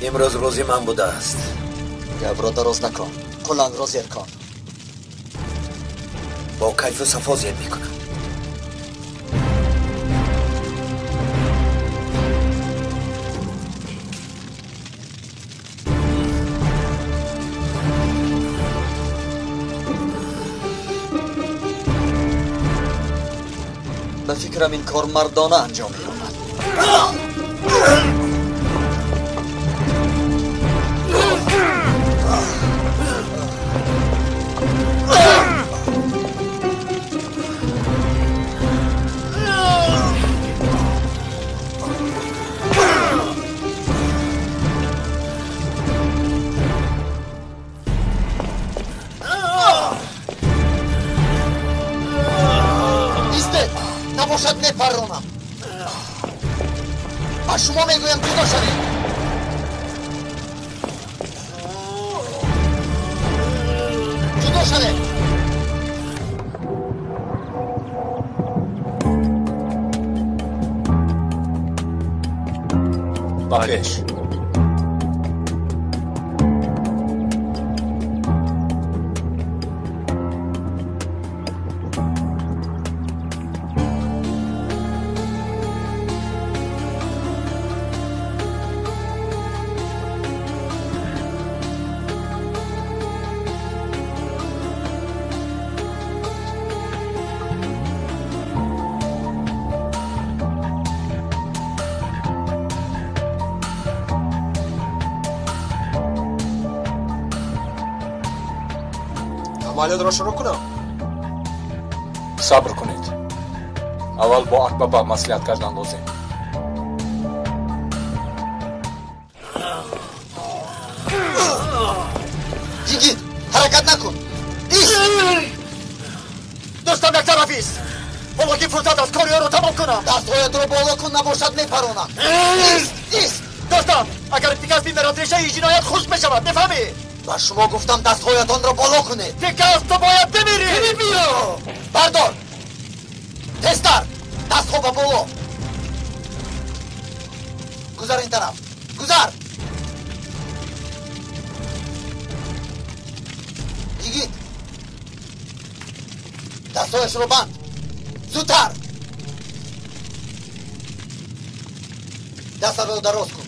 Имрӯз рӯзи ман будааст. Гапро дароз накун, қулангро зер кун. Бо кайфу сафо зер мекунам. Ба фикрам ин кор мардона анҷом меёбад. Набошад мепарронам. Ба шумо мегӯям ҷудо шавед. Ҷудо шавед. Ба пеш. Амалиётро шурӯъ кунам. Сабр кунед. Аввал бо Акбаба маслиҳат кардан лозим. Йигит, ҳаракат накун. Ист! Дӯстам як тараф ист. Ҳоло ки фурсат аст, кори ӯро тамом кунам. Дастҳоятро боло кун, набошад мепаронам. Ист! Ист! Дӯстам, агар Пикас бимирад, решаи ҷиноят хушк мешавад, мефаҳмӣ? Ба шумо гуфтам дастҳоятонро боло кунед. Пикас, ту бояд бимирӣ! Биё! Бардор! Тезтар! Дастҳо ба боло! Гузар ин тараф! Гузар! Йигит! Дастҳояшро банд! Зудтар! Дастатро дароз кун!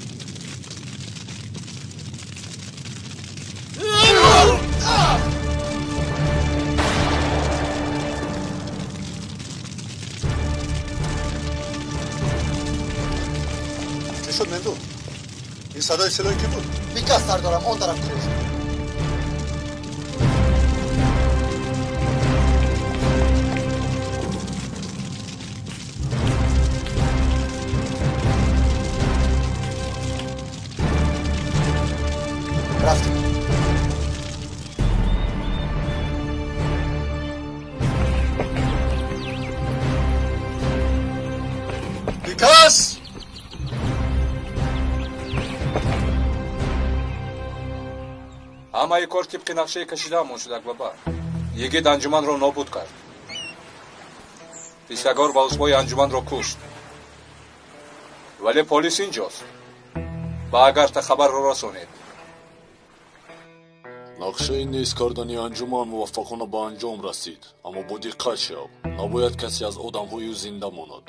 Чӣ шуд, Мендур? Ин садои силоҳи кӣ буд? Бикас сардорам, он тараф гурехт. Рафтем. Бикас! Ҳамаи кор тибқи нақшаи кашидаамон шуд, Акбаба. Йигит анҷуманро нобуд кард. Писагор ва узвҳои анҷуманро кушт. Вале полис инҷост. Ба Агарта хабарро расонед. Нақшаи нест кардани анҷуман муваффақона ба анҷом расид, аммо бо диққат шав. Набояд касе аз одамҳои ӯ зинда монад.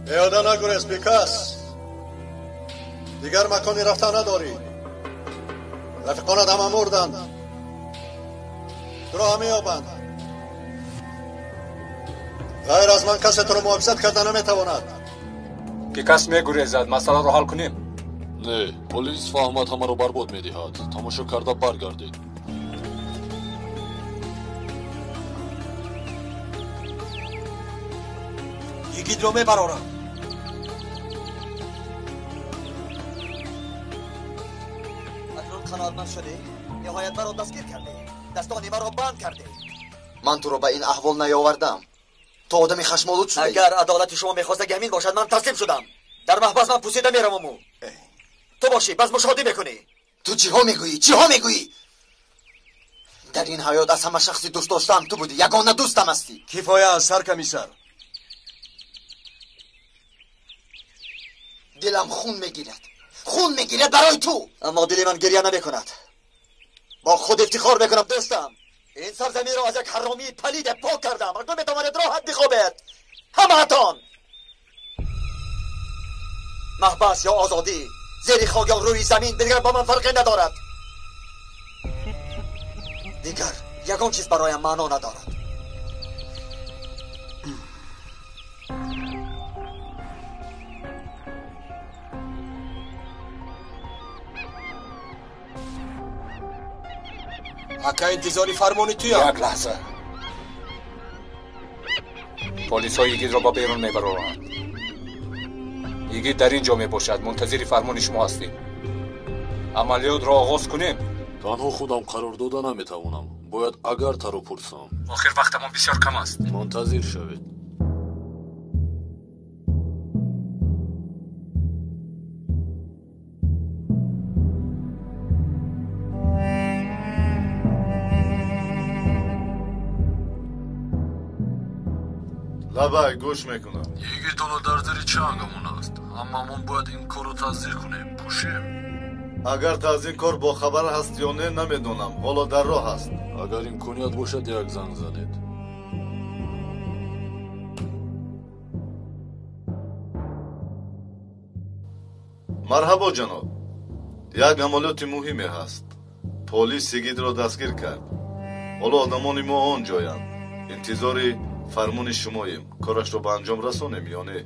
Пиёда нагурез, Бикас. Дигар макони рафтан надорӣ. Рафиқонат ҳама мурданд. Туро ҳам меёбанд. Ғайр аз ман касе туро муҳофизат карда наметавонад. Бикас мегурезад, масъаларо ҳал кунем. Не, полис фаҳмад ҳамаро барбод медиҳад. Тамошо карда баргардед. Йигитро мебарорам. Акнун қаноатманд шудӣ? Ниҳоят маро дастгир кардӣ. Дастони маро банд кардӣ. Ман туро ба ин аҳвол наёвардам. То одами хашмолуд шудаӣ. Агар адолати шумо мехоста ҳамин бошад, ман таслим шудам. Дар маҳбас ман пусида мераваму. Ту бошӣ, бас мушоҳида мекунӣ. Ту чиҳо мегӯӣ? Чиҳо мегӯӣ? Дар ин ҳаёт аз ҳама шахси дӯст доштаам ту будӣ. Ягона дӯстам ҳастӣ. Кифоя аст, саркомиссар. Дилам хун мегирад. Хун мегирад барои ту. Аммо дили ман гиря намекунад. Бо худ ифтихор мекунам, дӯстам. Ин сарзаминро аз як ҳаромии палиде пок кардам. Акнун метавонед роҳат бихобед. Ҳамаатон. Маҳбас ё озодӣ, зери хок ё рӯи замин, дигар ба ман фарқе надорад. Дигар ягон чиз бароям маъно надорад. Ака, интизори фармони туям. Як лаҳза. Полисҳо Йигитро ба берун мебароранд. Йигит дар ин ҷо мебошад. Мунтазири фармони шумо ҳастем. Амалиётро оғоз кунем. Танҳо худам қарор дода наметавонам. Бояд агар таро пурсам. Охир вақтамон бисёр кам аст. Мунтазир шавед. Лабай, гӯш мекунам. Йигит ҳоло дар зери чангамон аст. Ҳамамон бояд ин корро тасдиқ кунем. Пӯшем. Агар та аз ин кор бохабар ҳаст ё не, намедонам. Ҳоло дар роҳ аст. Агар имконият бошад, як занг занед. Марҳабо, ҷаноб. Як амалиёти муҳиме ҳаст. Полис Йигитро дастгир кард. Ҳоло одамони мо он ҷоянд. Интизори фармони шумоем. Корашро ба анҷом расонем ё не?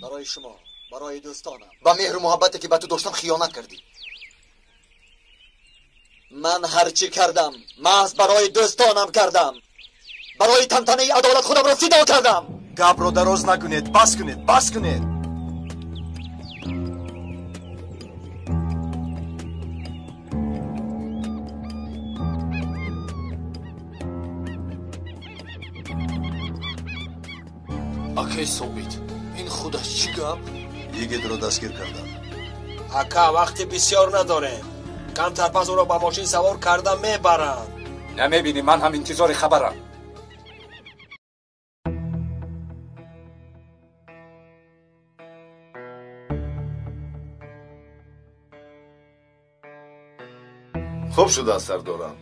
Барои шумо, барои дӯстонам. Ба меҳру муҳаббате ки ба ту доштам хиёнат кардӣ. Ман ҳарчӣ кардам, маҳз барои дӯстонам кардам. Барои тантанаи адолат худамро фидо кардам. Гапро дароз накунед, бас кунед, бас кунед. Акай Собит, ин худаш чӣ гап? Йигитро дастгир кардам. Ака, вақти бисёр надорем. Камтар пас ӯро ба мошин савор карда мебаранд. Намебинӣ, ман ҳам интизори хабарам. Хуб шудааст, сардорам.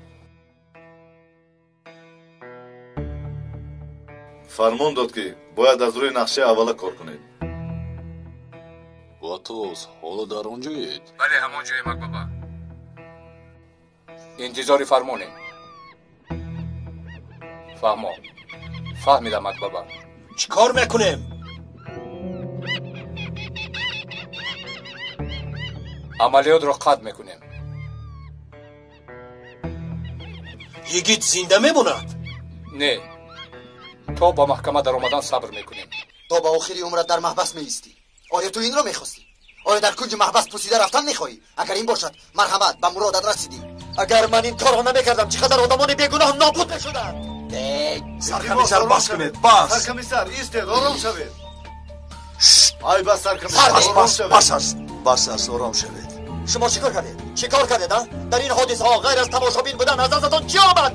Фармон дод, ки бояд аз рӯи нақшаи аввала кор кунед. Ватоз, ҳоло дар он ҷоед? Бале, ҳамон ҷоем, акбаба. Интизори фармонем. Фаҳмо. Фаҳмидам, акбаба. Чӣ кор мекунем? Амалиётро қатъ мекунем. Йигит зинда мемонад? Не. То ба маҳкама даромадан сабр мекунем. То ба охири умрат дар маҳбас меистӣ. Оё ту инро мехостӣ? Оё дар кунҷи маҳбас пусида рафтан мехоҳӣ? Агар ин бошад, марҳамат, ба муродат расидӣ. Агар ман ин корро намекардам, чӣ қадар одамони бегуноҳ нобуд мешуданд. Саркомиссар, бас кунед, бас. Саркомиссар, истед, ором шавед. Ай бас, саркомиссар, ором шавед. Бас аст, бас аст, ором шавед. Шумо чӣ кор кардед? Чӣ кор кардед, а? Дар ин ҳодисаҳо ғайр аз тамошобин будан аз дастатон чӣ омад?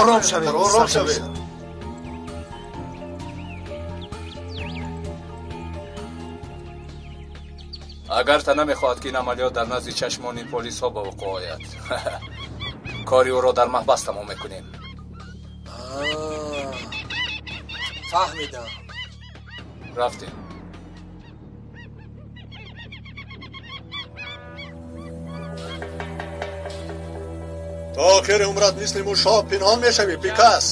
Ором шавед, ором шавед. Агар та намехоҳад, ки ин амалиёт дар назди чашмони полисҳо ба вуқӯъ ояд, кори ӯро дар маҳбас тамом мекунем. Фаҳмидам. Рафтем. То охири умрат мисли мушҳо пинҳон мешавӣ, Пикас.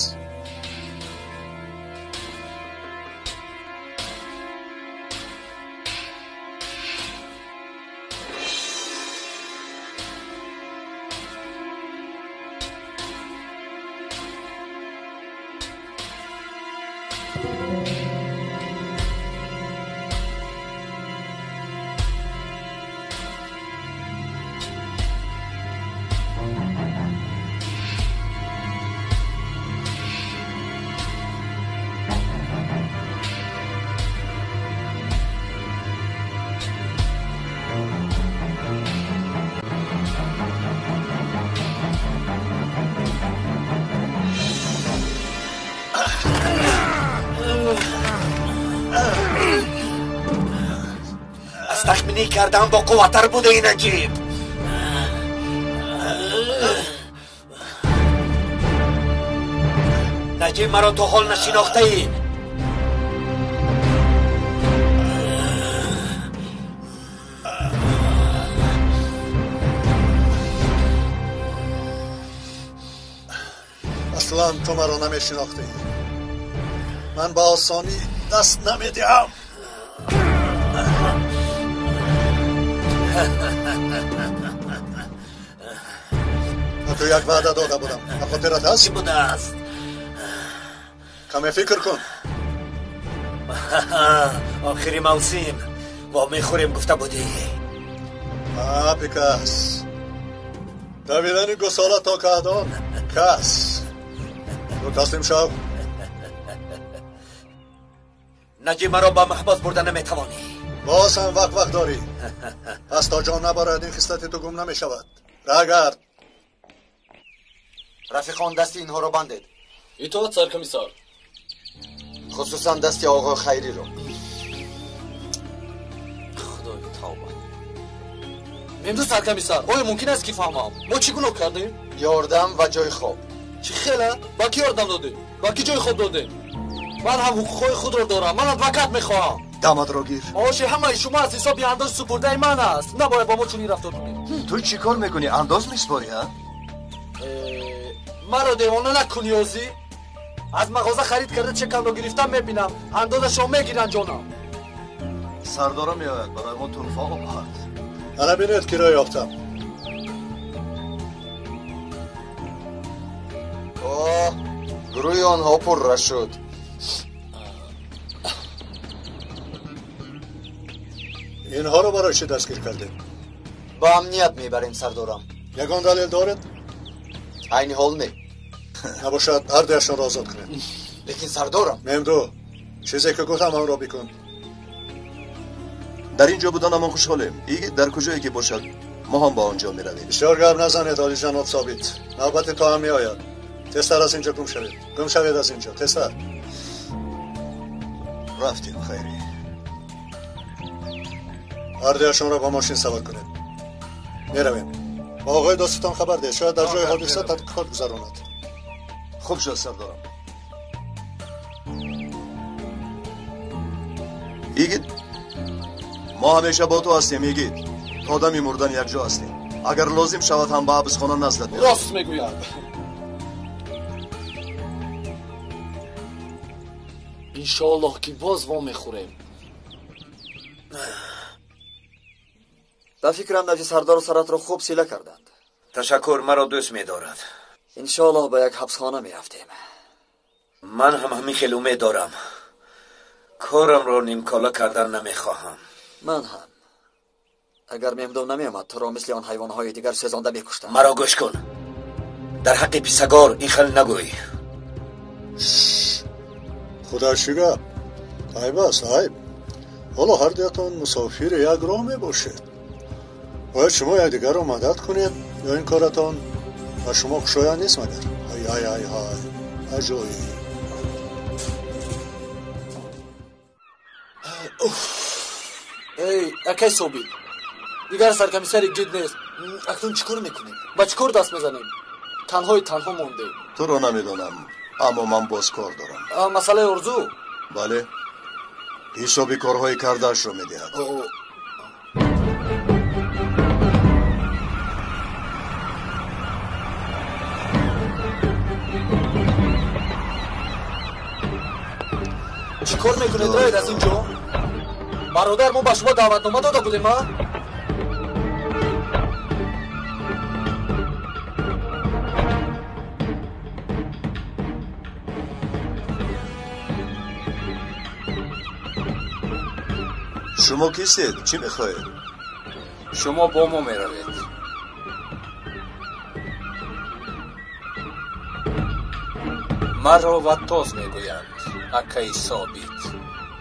Тахминӣ кардам бо қувваттар будаи Наҷиб. Наҷиб маро то ҳол нашинохтаӣ. Аслан ту маро намешинохтӣ. Ман ба осонӣ даст намедиҳам. Ба ту як ваъда дода будам. Ба хотират ҳаст? Чӣ будааст? Каме фикр кун. Охири мавсим ва мехӯрем гуфта будӣ. Пикас. Давидани гусола то каҳдон кас. Ту таслим шав. Наҷиб маро ба маҳбас бурда наметавонӣ. Боз ҳам вақт вақт дорӣ. Пас то ҷон набарад ин хислати ту гум намешавад. Рагард. Рафиқон, дасти инҳоро бандед. Итоат, саркомиссар. Хусусан дасти оғои Хайриро. Худои тавба. Мемду саркомиссар, оё мумкин аст ки фаҳмам мо чӣ гуноҳ кардем? Ёрдам ва ҷои хоб. Чӣ хела? Ба кӣ ёрдам додем? Ба кӣ ҷои хоб додем? Ман ҳам ҳуқуқҳои худро дорам. Ман адвокат мехоҳам. Дамадро гир. Маоши ҳамаи шумо аз ҳисоби андоз супурдаи ман аст. Набояд бо мо чунин рафтор кунед. Ту чӣ кор мекунӣ? Андоз месупорӣ, ҳа? Маро девона накунӣ, озӣ. Аз мағоза харид карда чекамро гирифтам, мебинам андозашро мегиранд, ҷонам. Сардора меояд, барои мо тӯҳфа овард. Ана бинед киро ёфтам. Оҳ, гурӯҳи онҳо пурра шуд. Инҳоро барои чӣ дастгир кардем? Ба амният мебарем, сардорам. Ягон далел доред? Айни ҳол не. Набошад, ҳардуяшонро озод кунед. Лекин сардорам. Мемду, чизе ки гуфтам онро бикун. Дар ин ҷо буданамон хушҳолем. Игит дар куҷое ки бошад, мо ҳам ба он ҷо меравем. Бисёр гап назанед, олиҷаноб Собит. Навбати то ҳам меояд. Тезтар аз ин ҷо гум шавед. Гум шавед аз ин ҷо, тезтар. Рафтем, Хайрӣ. Ҳардуяшонро ба мошин савор кунед. Меравем. Ба оғои дӯстатон хабар диҳед. Шояд дар ҷои ҳодиса тадқиқот гузаронад. Хуб шуд, сардорам. Игит, мо ҳамеша бо ту ҳастем, Игит. То дами мурдан якҷо ҳастем. Агар лозим шавад ҳам ба ҳабсхона наздат меравем. Рост мегӯяд. Иншоаллоҳ ки боз во мехӯрем. Ба фикрам наҷи сардору саратро хуб сила карданд. Ташаккур, маро дӯст медорад. Иншоаллоҳ ба як ҳабсхона мерафтем. Ман ҳам ҳамин хел умед дорам. Корамро нимкола кардан намехоҳам. Ман ҳам. Агар мемдом намеомад, туро мисли он ҳайвонҳои дигар сезонда мекуштам. Маро гӯш кун. Дар ҳаққи писагор ин хел нагӯй. Худо чӣ гап? Айб аст, айб. Ҳоло ҳардуятон мусофири як роҳ мебошед. Бояд шумо якдигарро мадад кунед ё ин коратон ба шумо хушоянд нест магар? Ай ай ай ай, аҷоиб. Эй, акай Собит, дигар саркомиссари гид нест. Акнун чӣ кор мекунем? Ба чӣ кор даст мезанем? Танҳои танҳо мондем. Туро намедонам, аммо ман боз кор дорам. Масъалаи орзу? Бале, ҳисоби корҳои кардаашро медиҳад. Чӣ кор мекунед, роед аз ин ҷо? Бародар, мо ба шумо даъватнома дода будем, а? Шумо кистед? Чӣ мехоҳед? Шумо бо мо меравед. Маро Ваттоз мегӯянд, акаи Собит.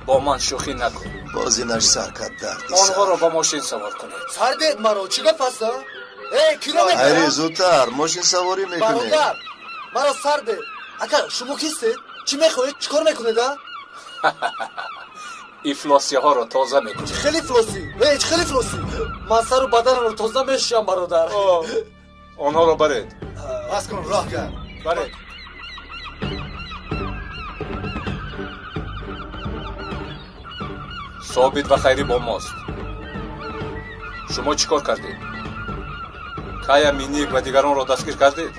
Бо ман шӯхӣ накун. Боз инаш сар кард дарди сар. Онҳоро ба мошин савор кунед. Сар дед маро, чӣ гап аст, а? Эй, киро мекунам? Хайри, зудтар, мошин саворӣ мекунед. Бародар, маро сар дед. Ака, шумо кистед? Чӣ мехоҳед? Чӣ кор мекунед, а? Ифлосиҳоро тоза мекунем. Хеле ифлосӣ? Ҳеҷ хеле ифлосӣ. Ман сару баданамро тоза мешӯям, бародар. Онҳоро баред. Бас кун, роҳ кард. Баред. Собит ва Хайрӣ бо мост. Шумо чӣ кор кардед? Кая, Миник ва дигаронро дастгир кардед?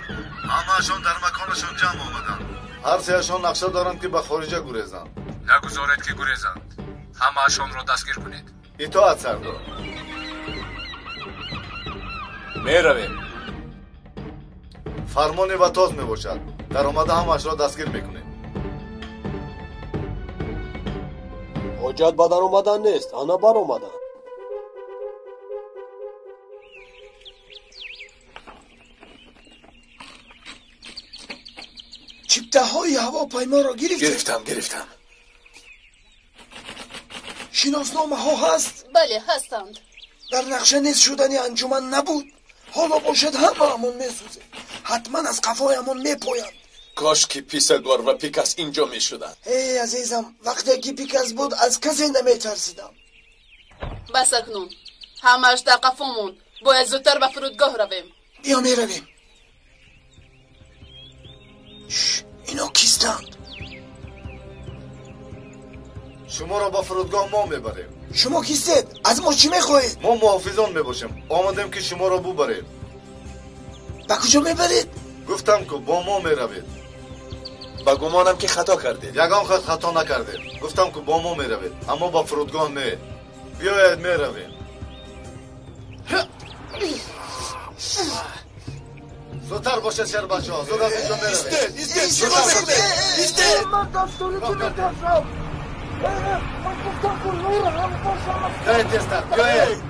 Ҳамаашон дар маконашон ҷамъ омаданд. Ҳар сеашон нақша доранд, ки ба хориҷа гурезанд. Нагузоред, ки гурезанд. Ҳамаашонро дастгир кунед. Итоат, сардор. Меравем. Фармони Ватоз мебошад. Даромада ҳамаашро дастгир мекунем. Ҳоҷат ба даромадан нест, ана баромадан. Чиптаҳои ҳавопайморо гирифтед? Гирифтам, гирифтам. Шиносномаҳо ҳаст? Бале, ҳастанд. Дар нақша нест шудани анҷуман набуд. Ҳоло бошад ҳамаамон месӯзем. Ҳатман аз қафоямон мепоянд. Кош ки Писагор ва Пикас инҷо мешуданд. Эй азизам, вақте ки Пикас буд, аз касе наметарсидам. Бас акнун. Ҳамааш дар қафо монд. Бояд зудтар ба фурудгоҳ равем. Биё меравем. Ино кистанд? Шуморо ба фурудгоҳ мо мебарем. Шумо кистед? Аз мо чӣ мехоҳед? Мо муҳофизон мебошем. Омадем, ки шуморо бубарем. Ба куҷо мебаред? Гуфтам, ку бо мо меравед. Ба гумонам, ки хато кардед. Ягон хат хато накардем. Гуфтам, ку бо мо меравед, аммо ба фурудгоҳ не. Биёед, меравем. Зудтар бошед, шербачаҳо, зуд аз инҷо меравем. Истед, истед, шумо мекунед. Истед. Ман дастони ту метарсам. Ман гуфтам, ку меравам бошам. Биёед тезтар, биёед.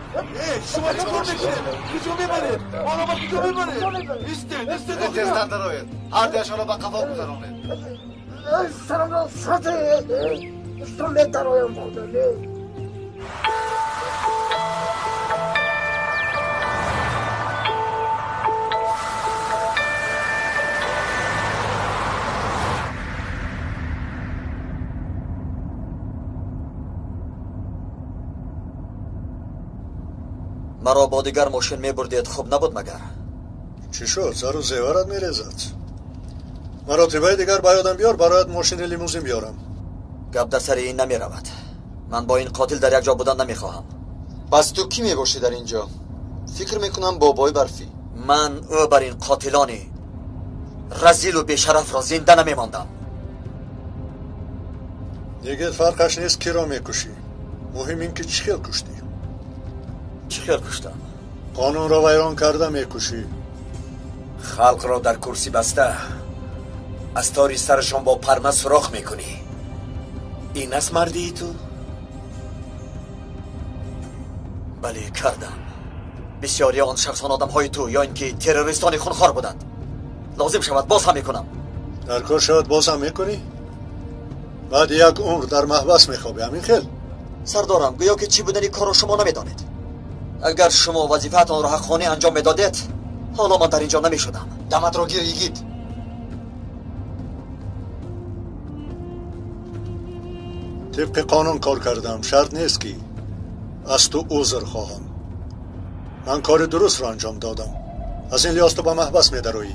Шумо чӣ кор мекунед? Куҷо мебаред? Моро ба куҷо мебаред? Истед, истед. Тезтар дароед. Ҳардуяшонро ба қафо гузаронед. Сарамро сате. Истон метароям, худо. Маро бо дигар мошин мебурдед, хуб набуд магар? Чӣ шуд? Зару зеварат мерезад. Маротибаи дигар ба ёдам биёр, бароят мошини лимузин биёрам. Гап дар сари ин намеравад. Ман бо ин қотил дар як ҷо будан намехоҳам. Пас ту кӣ мебошӣ дар ин ҷо? Фикр мекунам бобои барфӣ. Ман ӯ бар ин қотилони разилу бешарафро зинда намемондам. Дигар фарқаш нест, киро мекушӣ. Муҳим ин ки чӣ хел куштӣ. Чӣ хел куштам? Қонунро вайрон карда мекушӣ. Халқро дар курсӣ баста аз тори сарашон бо парма сурох мекунӣ. Ин аст мардии ту? Бале, кардам. Бисёри он шахсон одамҳои ту ё ин ки террористони хунхор буданд. Лозим шавад, боз ҳам мекунам. Дар кор шавад, боз ҳам мекунӣ? Баъди як умр дар маҳбас мехобӣ, ҳамин хел? Сардорам, гӯё ки чӣ будани корро шумо намедонед. Агар шумо вазифаатонро ҳаққонӣ анҷом медодед, ҳоло ман дар ин ҷо намешудам. Даматро гир, йигит. Тибқи қонун кор кардам. Шарт нест, ки аз ту узр хоҳам. Ман кори дурустро анҷом додам. Аз ин лиҳоз ту ба маҳбас медароӣ.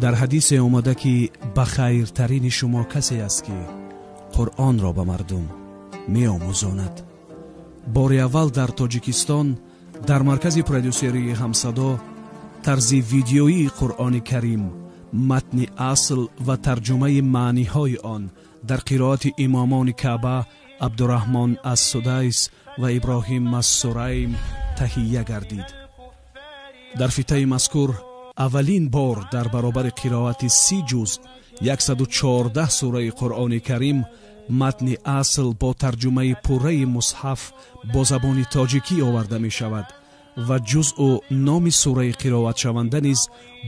Дар ҳадисе омада, ки ба хайртарини шумо касе аст, ки Қуръонро ба мардум меомӯзонад. Бори аввал дар Тоҷикистон дар маркази продюсерии Ҳамсадо тарзи видеоии Қуръони Карим, матни асл ва тарҷумаи маъниҳои он дар қироати имомони Каъба Абдураҳмон ас-Судайс ва Иброҳим ас-Сурайм таҳия гардид. Дар фитаи мазкур аввалин бор дар баробари қироати 30 ҷузъ 114 сураи Қуръони Карим матни асл бо тарҷумаи пурраи мусҳаф бо забони тоҷикӣ оварда мешавад ва ҷузъу номи сураи қироатшаванда низ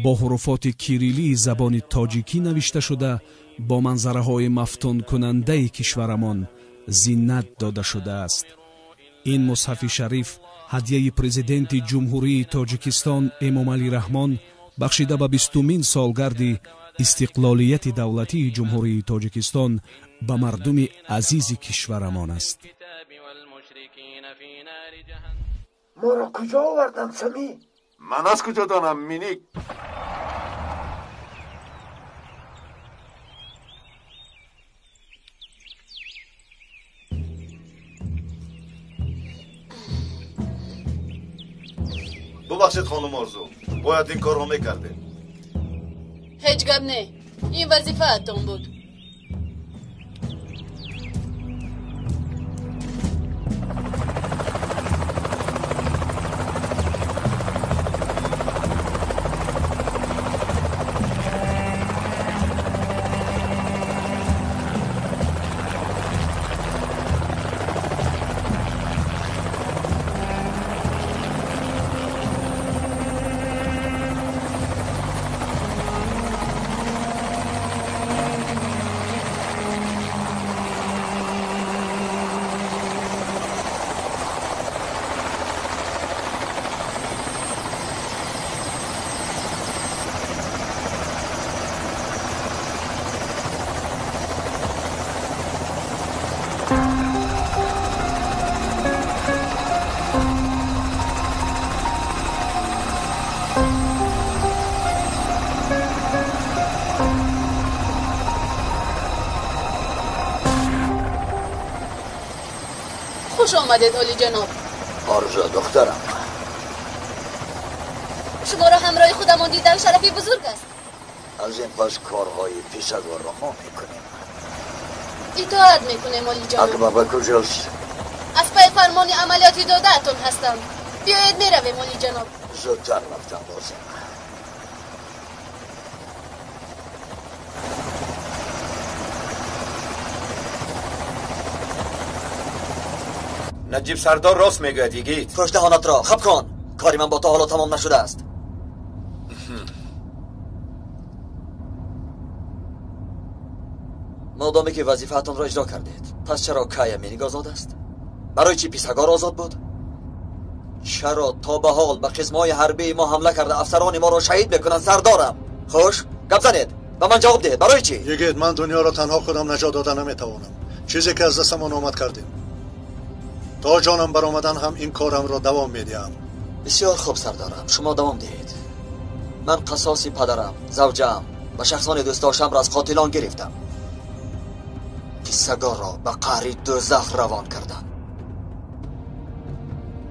бо ҳуруфоти кириллии забони тоҷикӣ навишта шуда, бо манзараҳои мафтункунандаи кишварамон зинат дода шудааст. Ин мусҳафи шариф Ҳадияи президенти Ҷумҳурии Тоҷикистон Эмомалӣ Раҳмон бахшида ба 20-умин солгарди истиқлолияти давлатии Ҷумҳурии Тоҷикистон ба мардуми азизи кишварамон аст. Моро куҷо оварданд, Самӣ? Ман аз куҷо донам, Миник? Бубахшед, хонум Орзу, бояд ин корро мекардем. Ҳеҷ гап не, ин вазифаатон буд. Хуш омадед, олиҷаноб. Орзу, духтарам. Шуморо ҳамроҳи худамон дидан шарафи бузург аст. Аз ин пас корҳои писагорро мо мекунем. Итоат мекунем, олиҷаноб. Акбаба куҷост? Аз пай фармони амалиёти додаатон ҳастам. Биёед меравем, олиҷаноб. Зудтар рафтан лозим. Наҷиб сардор рост мегӯяд, йигит. Пушт даҳонатро хап кун. Кори ман бо ту ҳоло тамом нашудааст. Модоме ки вазифаатонро иҷро кардед, пас чаро Кая Миник озод аст? Барои чӣ писагор озод буд? Чаро то ба ҳол ба қисмҳои ҳарбии мо ҳамла карда афсарони моро шаҳид мекунанд, сардорам? Хуш, гап занед, ба ман ҷавоб диҳед, барои чӣ? Йигит, ман дунёро танҳо худам наҷот дода наметавонам. Чизе ки аз дастамон омад кардем. То ҷонам баромадан ҳам ин корамро давом медиҳам. Бисёр хуб, сардарам, шумо давом диҳед. Ман қасоси падарам, завҷаам ва шахсони дӯстдоштамро аз қотилон гирифтам. Писагорро ба қаҳри дӯзах равон кардам.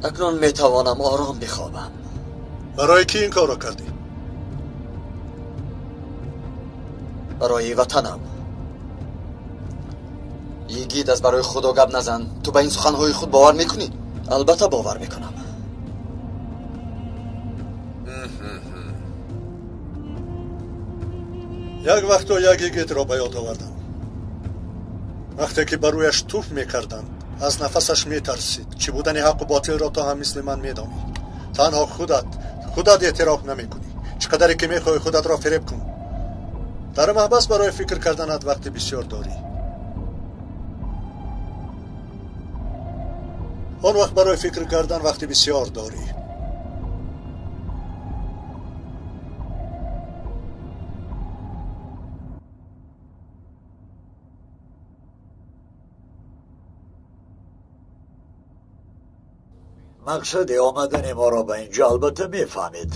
Акнун метавонам ором бихобам. Барои кӣ ин корро кардӣ? Барои ватанам. Йигит, аз барои худо гап назан. Ту ба ин суханҳои худ бовар мекунӣ? Албатта бовар мекунам. Як вақто як йигитро ба ёд овардам. Вақте ки ба рӯяш туф мекарданд, аз нафасаш метарсид. Чӣ будани ҳаққу ботилро то ҳам мисли ман медонӣ. Танҳо худат эътироф намекунӣ. Чӣ қадаре ки мехоҳӣ худатро фиреб кун. Дар маҳбас барои фикр карданат вақти бисёр дорӣ. Он вақт барои фикр кардан вақти бисёр дорӣ. Мақсади омадани моро ба инҷо албатта мефаҳмед.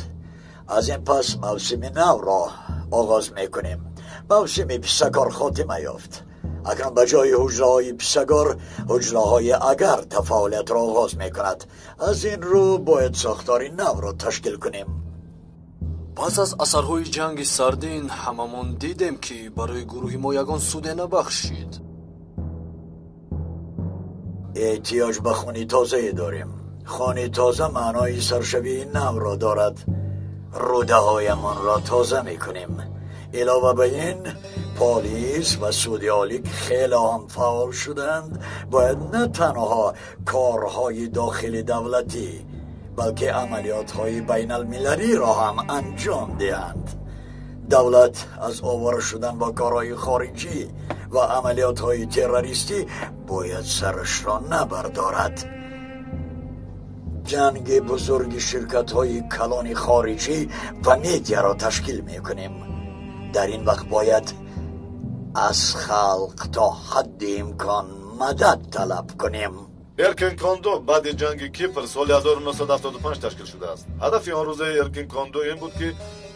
Аз ин пас мавсими навро оғоз мекунем. Мавсими писакор хотима ёфт. Акнун ба ҷои ҳуҷраҳои писагор ҳуҷраҳои агар фаъолиятро оғоз мекунад. Аз ин рӯ бояд сохтори навро ташкил кунем. Пас аз асарҳои ҷанги сардин ҳамамон дидем, ки барои гурӯҳи мо ягон суде набахшид. Эҳтиёҷ ба хуни тозае дорем. Хуни тоза маънои саршавии навро дорад. Рӯдаҳоямонро тоза мекунем. Илова ба ин, полис ва суди олӣ ки хеле ҳам фаъол шуданд, бояд на танҳо корҳои дохили давлатӣ, балки амалиётҳои байналмилалиро ҳам анҷом диҳанд. Давлат аз овора шудан бо корҳои хориҷӣ ва амалиётҳои террористӣ бояд сарашро набардорад. Ҷанги бузурги ширкатҳои калони хориҷӣ ва медиаро ташкил мекунем. Дар ин вақт бояд аз халқ то ҳадди имкон мадад талаб кунем. Эркин Кондо баъди ҷанги Кипр соли 1975 ташкил шудааст. Ҳадафи он рӯзаи Эркин Кондо ин буд, ки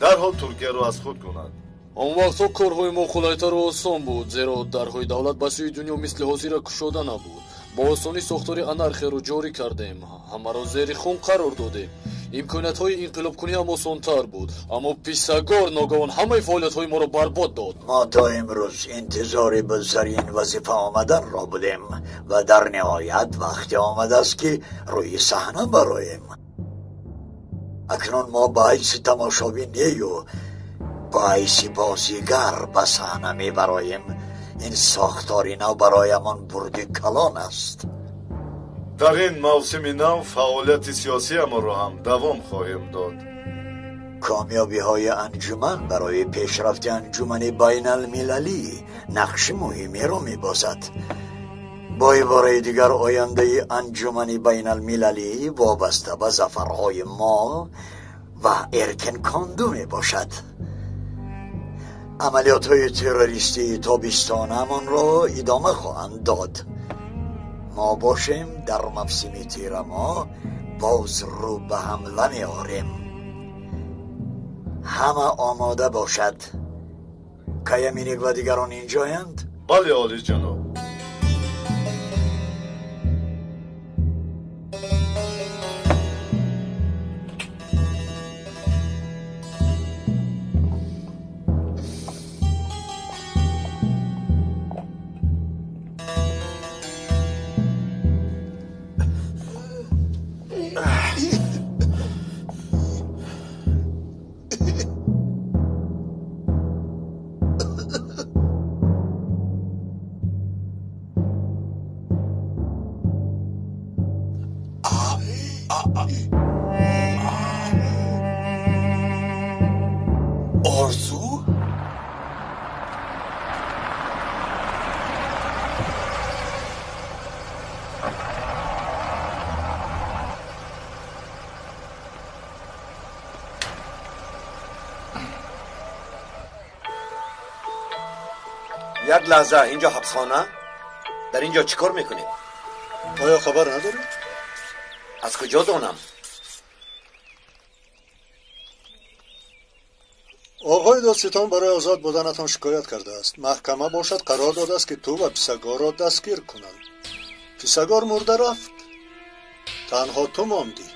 дарҳол Туркияро аз худ кунад. Он вақтҳо корҳои мо қулайтару осон буд, зеро дарҳои давлат ба сӯи дунё мисли ҳозира кушода набуд. Бо осонӣ сохтори анархияро ҷорӣ кардем, ҳамаро зери хун қарор додем. Имкониятҳои инқилобкунӣ ҳам осонтар буд, аммо Писагор ногаҳон ҳамаи фаъолиятҳои моро барбод дод. Мо то имрӯз интизори ба сари ин вазифа омаданро будем ва дар ниҳоят вақте омадааст, ки рӯи саҳна бароем. Акнун мо ба ҳайси тамошобин нею ба ҳайси бозигар ба саҳна мебароем. Ин сохтори нав бароямон бурди калон аст. Дар ин мавсими нав фаъолияти сиёсиамонро ҳам давом хоҳем дод. Комёбиҳои анҷуман барои пешрафти анҷумани байналмилалӣ нақши муҳимеро мебозад. Бо ибораи дигар, ояндаи анҷумани байналмилалӣ вобаста ба зафарҳои мо ва Эркин Кондо мебошад. Амалиётҳои террористии тобистонаамонро идома хоҳанд дод. Мо бошем дар мавсими тирамо боз рӯ ба ҳамла меорем. Ҳама омода бошад. Каяминик ва дигарон инҷоянд? Бале, олиҷаноб. Орзу? Як лаҳза, инҷо ҳабсхона? Дар инҷо чӣ кор мекунед? Оё хабар надоред? Аз куҷо донам? Оғои додситон барои озод буданатон шикоят кардааст. Маҳкама бошад қарор додааст, ки ту ва Писагорро дастгир кунанд. Писагор мурда рафт, танҳо ту мондӣ.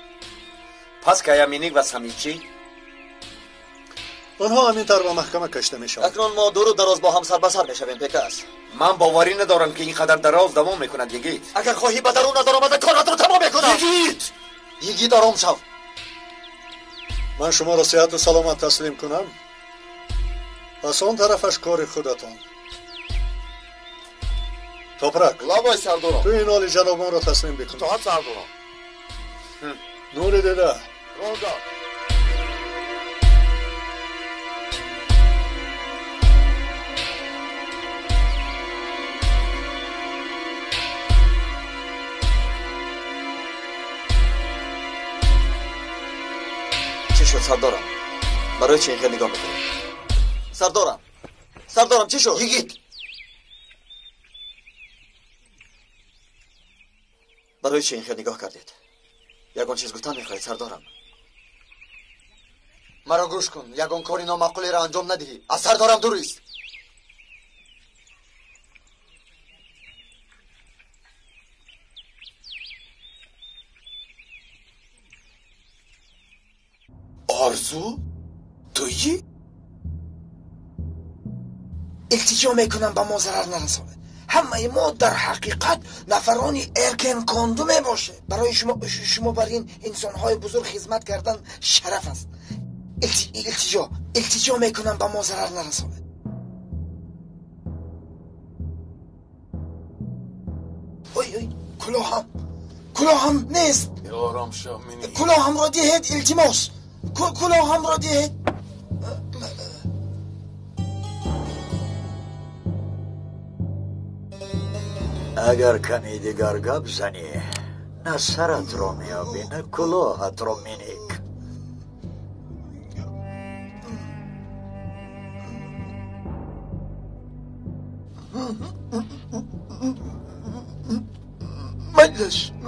Пас Каяминик ва Самичӣ? Онҳо ҳамин тавр ба маҳкама кашида мешаванд. Акнун мо дуру дароз бо ҳам сар ба сар мешавем, Пекас. Ман боварӣ надорам, ки ин қадар дароз давом мекунад, Йигит. Агар хоҳӣ ба дарун надаромада коратро тамом мекунам. Йигит! Йигит, ором шав. Ман шуморо сиҳату саломат таслим кунам, пас он тарафаш кори худатон. Топрак, лабай сардорам, ту ин олиҷанобонро таслим бикун. Итоат сардорам. Нури дида. Рога. Чӣ шуд, сардорам? Барои чӣ ин хел нигоҳ мекунӣ? Сардорам, сардорам, чӣ шуд? Йигит! Барои чӣ ин хел нигоҳ кардед? Ягон чиз гуфтан мехоҳед, сардорам? Маро гӯш кун, ягон кори номаъқулеро анҷом надиҳӣ. Аз сардорам дур ист. Орзу? Туӣ? Илтиҷо мекунам, ба мо зарар нарасонед. Ҳамаи мо дар ҳақиқат нафарони Эркен Кондо мебошем. Барои шумо бар ин инсонҳои бузург хизмат кардан шараф аст. Илтиҷо мекунам, ба мо зарар нарасонед. Ой, ой, кулоҳам, кулоҳам нест. Ором шав, мини. Кулоҳамро диҳед, илтимос. Кулоҳамро диҳед. Агар каме дигар гап занӣ, نه سرت را میابی نه کلاهت را مینیک.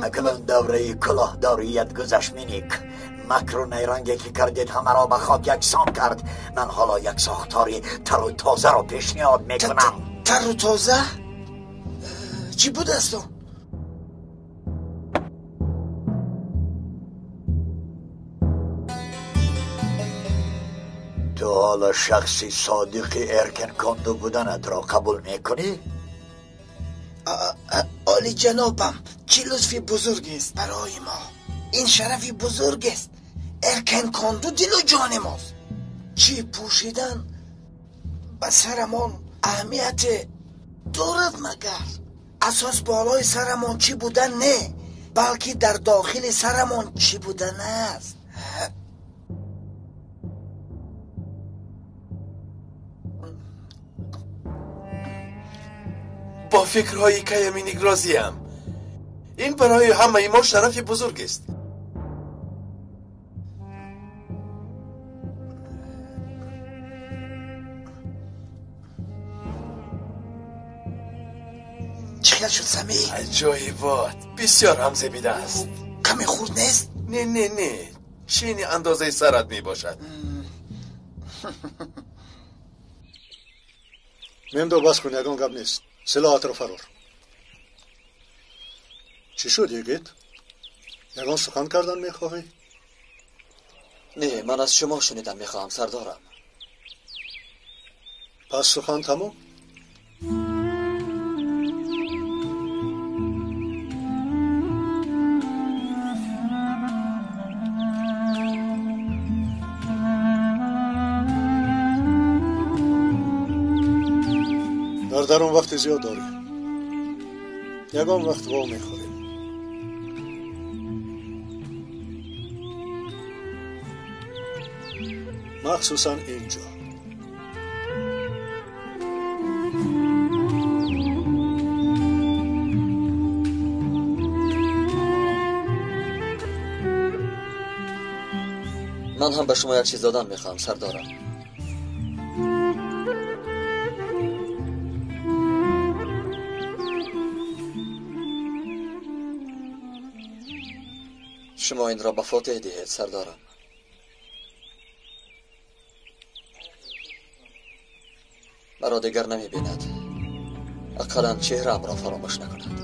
اکنون دوره کلاهداریت گذشت مینیک. مکر و نیرنگی که کردید همه را به خاک یکسان کرد. من حالا یک ساختاری تر و تازه را پیشنهاد میکنم. تر و تازه؟ چی بود است؟ تو حالا شخصی صادق ارکن کندو بودنت را قبول میکنی؟ عالی جنابم، چه لطفی بزرگ است برای ما. این شرفی بزرگ است. ارکن کندو دل و جان ماست. چی پوشیدن به سرمان اهمیت دارد مگر؟ اساس بالای سرمان چی بودن نه، بلکه در داخل سرمان چی بودن است. با فکرهای کیامینیک راضیم. این برای همه ما شرف بزرگ است. چقدر شد سمی؟ عجایبات، بسیار هم زبیده است. کمی خورد نیست؟ نه نه نه، چینی اندازه سرت می باشد. ممدو بس کن، یگان گپ نیست. سلاحت رو فرار. چی شد یگیت؟ یگان سخن کردن میخواهی؟ نه، من از شما شنیدن میخواهم سردارم. پس سخن تمام؟ در درون وقت زیاد داریم. یگان وقت وا میخوریم. مخصوصا اینجا. من هم به شما یک چیز دادن میخوام سردارم. شما این را به فاتح دهید سردارم. مرا دیگر نمی بیند. اقلا چهره‌ام را فراموش نکند.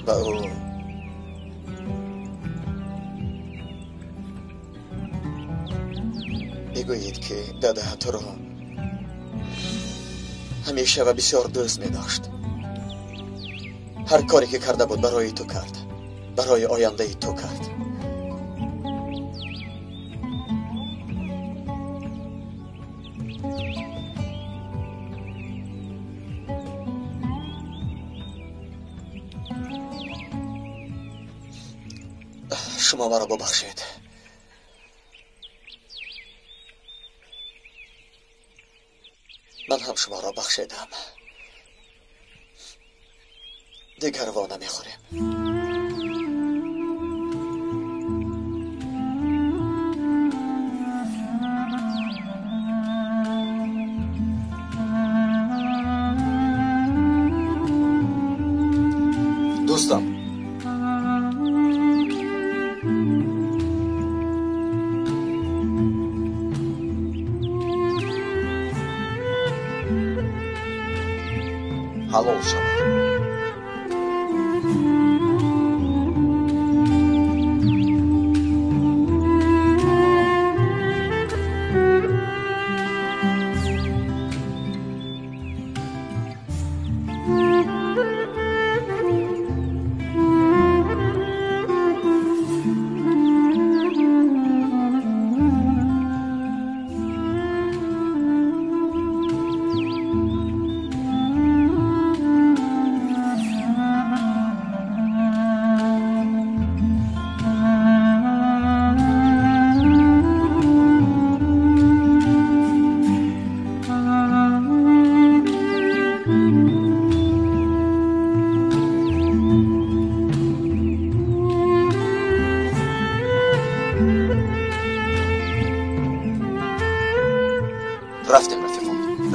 و او بگویید که داده تو را همیشه و بسیار دوست می داشت. هر کاری که کرده بود برای تو کرد، برای آینده تو کرد. شما مرا ببخشید. من هم شما را بخشیدم. دیگر وا نمیخوریم. دوستم، حلال شود.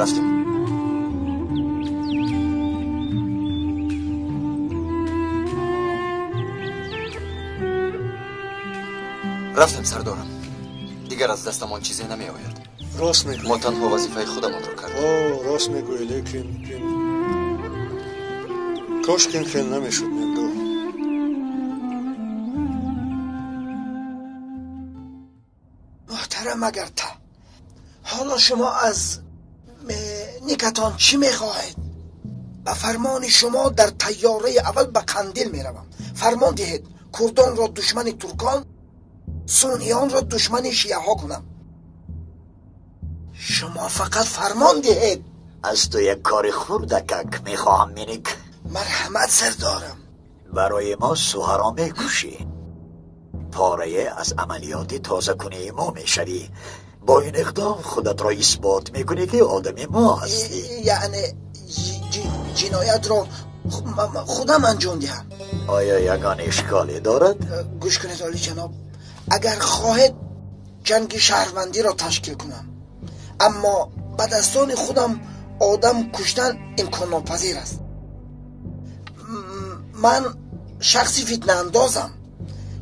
Рафтем. Рафтем, сардорам. Дигар аз дастамон чизе намеояд. Рост мегӯӣ. Мо танҳо вазифаи худамонро кардем. О, рост мегӯӣ, лекин кош ин хел намешуд, Мемду. Муҳтарам Агарта, ҳоло шумо аз никатон чӣ мехоҳед? Ба фармони шумо дар тайёраи аввал ба Қандил меравам. Фармон диҳед курдонро душмани туркон, сунниёнро душмани шиаҳо кунам. Шумо фақат фармон диҳед. Аз ту як кори хурдакак мехоҳам, Миник. Марҳамат, сардорам. Барои мо суҳаро мекушӣ. Порае аз амалиёти тозакунии мо мешавӣ. Бо ин иқдом худатро исбот мекунӣ, ки одами мо ҳастӣ. Яъне ҷиноятро худам анҷом диҳам? Оё ягон ишколе дорад? Гӯш кунед, олиҷаноб, агар хоҳед ҷанги шаҳрвандиро ташкил кунам, аммо ба дастони худам одам куштан имконнопазир аст. Ман шахси фитнаандозам,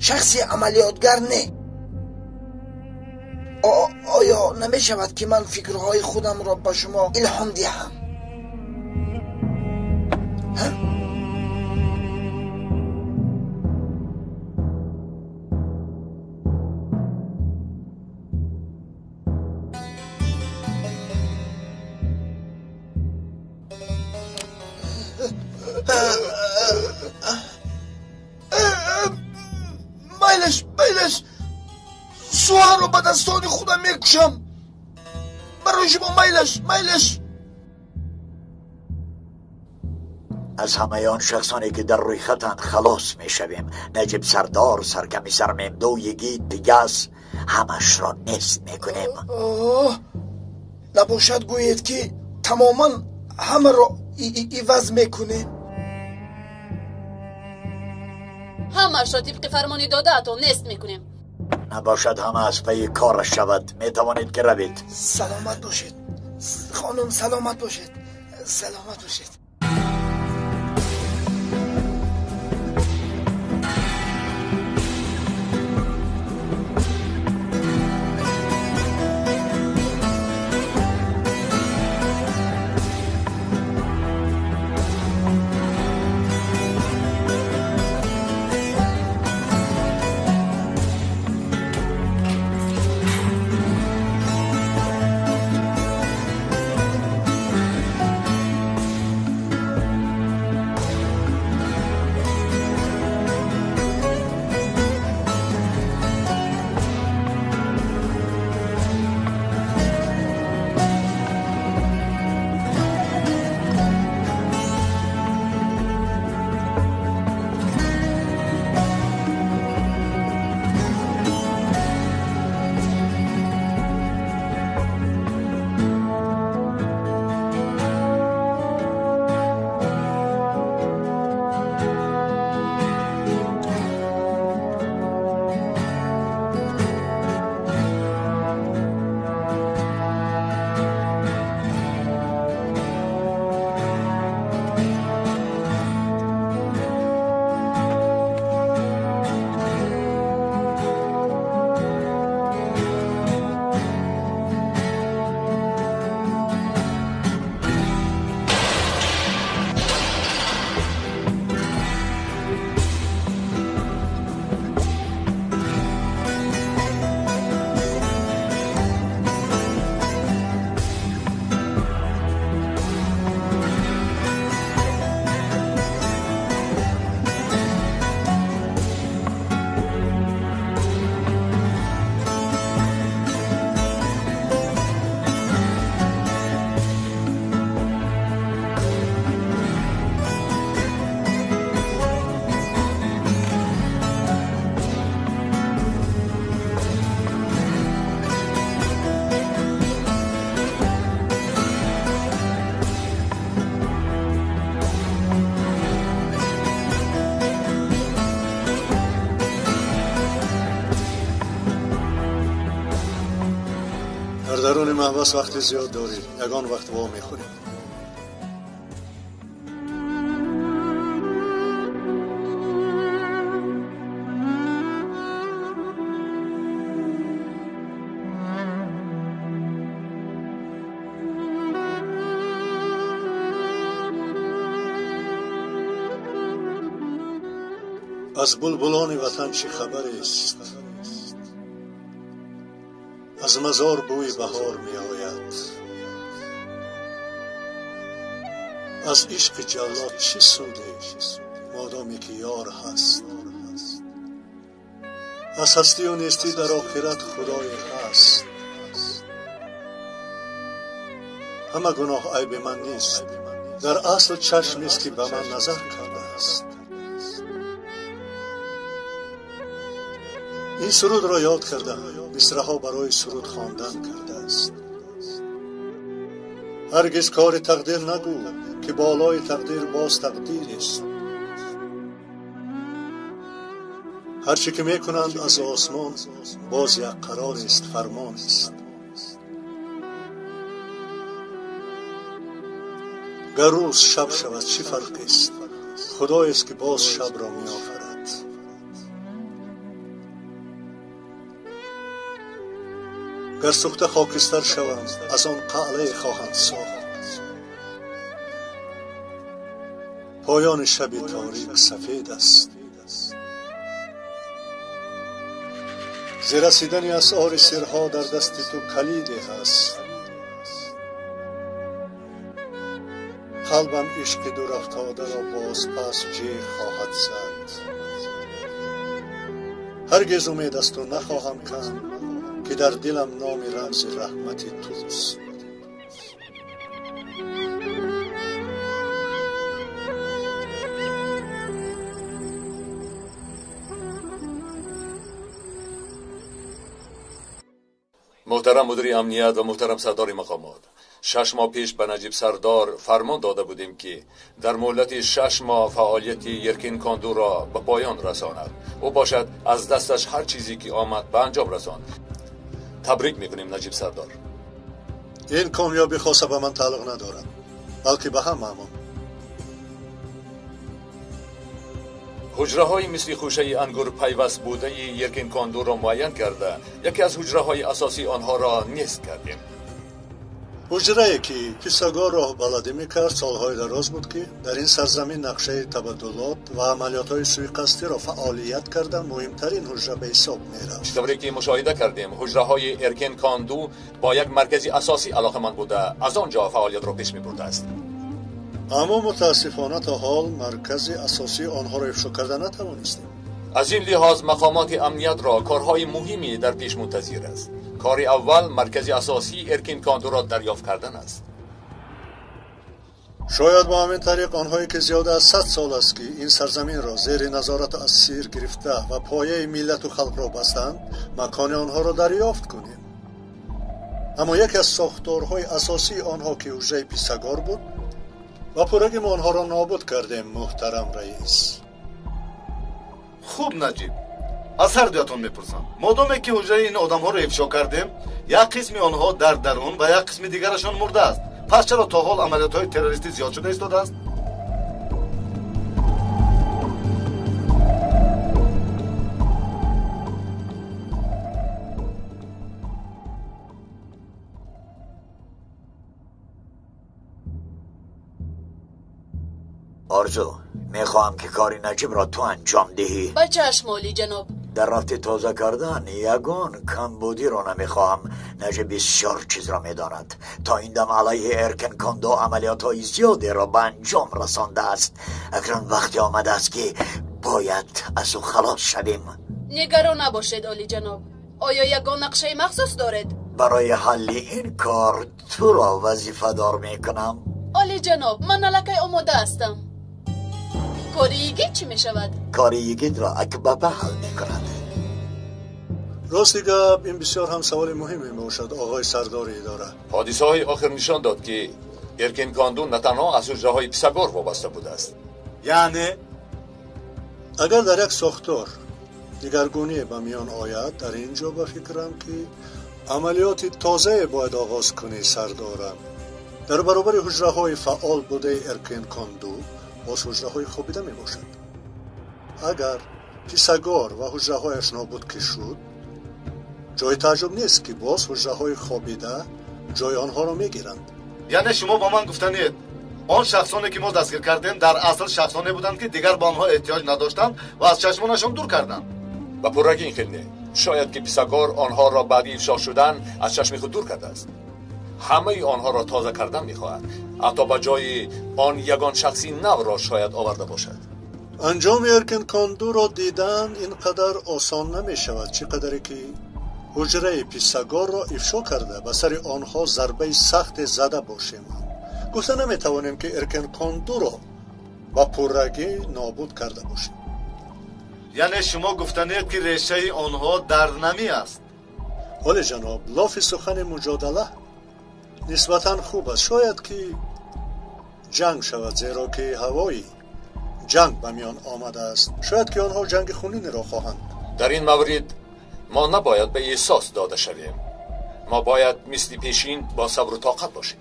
шахси амалиётгар не. Оё намешавад, ки ман фикрҳои худамро ба шумо илҳом диҳам? Майлаш, майлаш, суҳаро ба дастони худам мекушам. Барои шумо майлаш, майлаш. Аз ҳамаи он шахсоне, ки дар рӯйхатанд, халос мешавем. Наҷиб сардор, сарками сармемду, йигит, Пигас, ҳамашро нест мекунем. Набошад гӯед, ки тамоман ҳамаро иваз мекунем. Ҳамаашро тибқи фармони додаатон нест мекунем. Набошад ҳама аз пайи кораш шавад. Метавонед, ки равед. Саломат бошед, хонум, саломат бошед, саломат бошед. Даруни маҳбас вақти зиёд дорӣ, ягон вақт во мехӯрӣ. Аз булбулони ватан чӣ хабарест? Аз мазор бӯи баҳор меояд. Аз ишқи ҷаллод чӣ суде, модоме ки ёр ҳаст? Аз ҳастию нестӣ дар охират худое ҳаст. Ҳама гуноҳ айби ман нест, дар асл чашмест ки ба ман назар кардааст. Ин сурудро ёд карда, мисраҳо барои суруд хондан кардааст. Ҳаргиз кори тақдир нагӯ, ки болои тақдир боз тақдирест. Ҳарче ки мекунанд аз осмон, боз як қарорест, фармонест. Гар рӯз шаб шавад, чӣ фарқест? Худоест ки боз шабро меофарад. Гар сӯхта хокистар шавам, аз он қалъае хоҳанд сохт. Поёни шаби торик сафед аст. Зи расидани асъори сирҳо дар дасти ту калиде ҳаст. Қалбам ишқи дурафтодаро бозпас ҷеғ хоҳад зад. Ҳаргиз умед аз ту нахоҳам канд, ки дар дилам номи рамзи раҳмати туст. Муҳтарам мудири амният ва муҳтарам сардори мақомот, 6 моҳ пеш ба Наҷиб сардор фармон дода будем, ки дар муҳлати 6 моҳ фаъолияти Еркин Кондуро ба поён расонад. Ӯ бошад аз дасташ ҳар чизе ки омад ба анҷом расонд. Табрик мекунем, Наҷиб сардор. Ин комёбӣ хоса ба ман тааллуқ надорад, балки ба ҳамаамон. Ҳуҷраҳои мисли хӯшаи ангур пайваст будаи Еркин Кондуро муайян карда, яке аз ҳуҷраҳои асосии онҳоро нест кардем. Ҳуҷрае ки Писагор роҳбаладӣ мекард, солҳои дароз буд, ки дар ин сарзамин нақшаи табаддулот ва амалиётҳои суиқасдиро фаъолият карда муҳимтарин ҳуҷра ба ҳисоб мерафт. Чӣ тавре ки мушоҳида кардем, ҳуҷраҳои Эркин Конду бо як маркази асосӣ алоқаманд буда, аз он ҷо фаъолиятро пеш мебурдааст. Аммо мутаассифона то ҳол маркази асосии онҳоро ифшо карда натавонистем. Аз ин лиҳоз мақомоти амниятро корҳои муҳиме дар пеш мунтазир аст. Кори аввал маркази асосии Эркин Кондуро дарёфт кардан аст. Шояд бо ҳамин тариқ онҳое ки зиёда аз 100 сол аст, ки ин сарзаминро зери назорату асир гирифта ва пояи миллату халқро бастанд, макони онҳоро дарёфт кунем. Аммо яке аз сохторҳои асосии онҳо, ки ҳуҷраи Писагор буд, ба пуррагӣ мо онҳоро нобуд кардем, муҳтарам раис. Хуб, Наҷиб, аз ҳар дуятон мепурсам. Модоме ки ҳуҷраи ин одамҳоро ифшо кардем, як қисми онҳо дар дарун ва як қисми дигарашон мурдааст. Пас чаро то ҳол амалиётҳои террористӣ зиёд шуда истодааст? Орзу, мехоҳам ки кори Наҷибро ту анҷом диҳӣ. Ба чашм, олӣ ҷаноб. Дар рафти тоза кардан ягон камбудиро намехоҳам. Наҷиб бисёр чизро медонад. То ин дам алайҳи Эркин Конду амалиётҳои зиёдеро ба анҷом расондааст. Акнун вақте омадааст, ки бояд аз ӯ халос шавем. Нигарон набошед, олӣ ҷаноб. Оё ягон нақшаи махсус доред? Барои ҳалли ин кор туро вазифадор мекунам. Олӣ ҷаноб, ман аллакай омода ҳастам. Кори Йигит чӣ мешавад? Кори Йигитро Акбаба ҳал мекунад. Рости гап, ин бисёр ҳам саволи муҳиме мебошад, оғои сардори идора. Ҳодисаҳои охир нишон дод, ки Эркин Конду на танҳо аз ҳуҷраҳои Писагор вобаста будааст. Яъне агар дар як сохтор дигаргуние ба миён ояд, дар ин ҷо ба фикрам, ки Амалиёти тозае бояд оғоз кунӣ, сардорам. Дар баробари ҳуҷраҳои фаъол будаи Эркинконду боз ҳуҷраҳои хобида мебошад. Агар Писагор ва ҳуҷраҳояш нобуд ки шуд, ҷои тааҷҷуб нест, ки боз ҳуҷраҳои хобида ҷои онҳоро мегиранд. Яъне шумо ба ман гуфтанед, он шахсоне ки мо дастгир кардем дар асл шахсоне буданд, ки дигар ба онҳо эҳтиёҷ надоштанд ва аз чашмонашон дур карданд. Ба пуррагӣ ин хел не. Шояд ки Писагор онҳоро баъди ифшо шудан аз чашми худ дур кардааст. Ҳамаи онҳоро тоза кардан мехоҳад. Ҳатто ба ҷои он ягон шахси навро шояд оварда бошад. Анҷоми Эркинкондуро дидан ин қадар осон намешавад, чӣ қадаре ки ҳуҷраи Писагорро ифшо карда ба сари онҳо зарбаи сахте зада бошем. Гуфта наметавонем, ки Эркинкондуро ба пуррагӣ нобуд карда бошем. Яъне шумо гуфтанед, ки решаи онҳо дар намӣ аст? Оле ҷаноб, лофи сухани муҷодала нисбатан хуб аст. Шояд ки ҷанг шавад, зеро ки ҳавои ҷанг ба миён омадааст. Шояд ки онҳо ҷанги хунинеро хоҳанд. Дар ин маврид мо набояд ба эҳсос дода шавем. Мо бояд мисли пешин бо сабру тоқат бошем.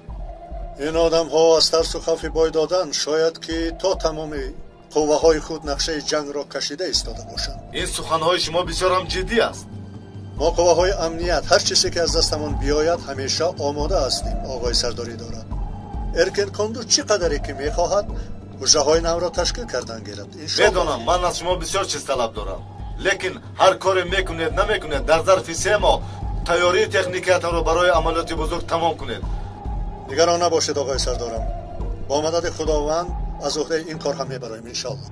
Ин одамҳо аз тарсу хавфи бой додан шояд ки то тамоми қувваҳои худ нақшаи ҷангро кашида истода бошанд. Ин суханҳои шумо бисёр ҳам ҷиддӣ аст. Мо қувваҳои амният ҳар чизе ки аз дастамон биёяд ҳамеша омода ҳастем, оғои сардорӣ дорад. Эркинконду чӣ қадаре ки мехоҳад ҳуҷраҳои навро ташкил кардан гирад. Медонам, ман аз шумо бисёр чиз талаб дорам, лекин ҳар коре мекунед намекунед, дар зарфи 3 моҳ тайёрии техникиятонро барои амалиёти бузург тамом кунед. Нигарон набошед, оғои сардорам. Бо мадади Худованд аз уҳдаи ин кор ҳам мебароем, иншоаллоҳ.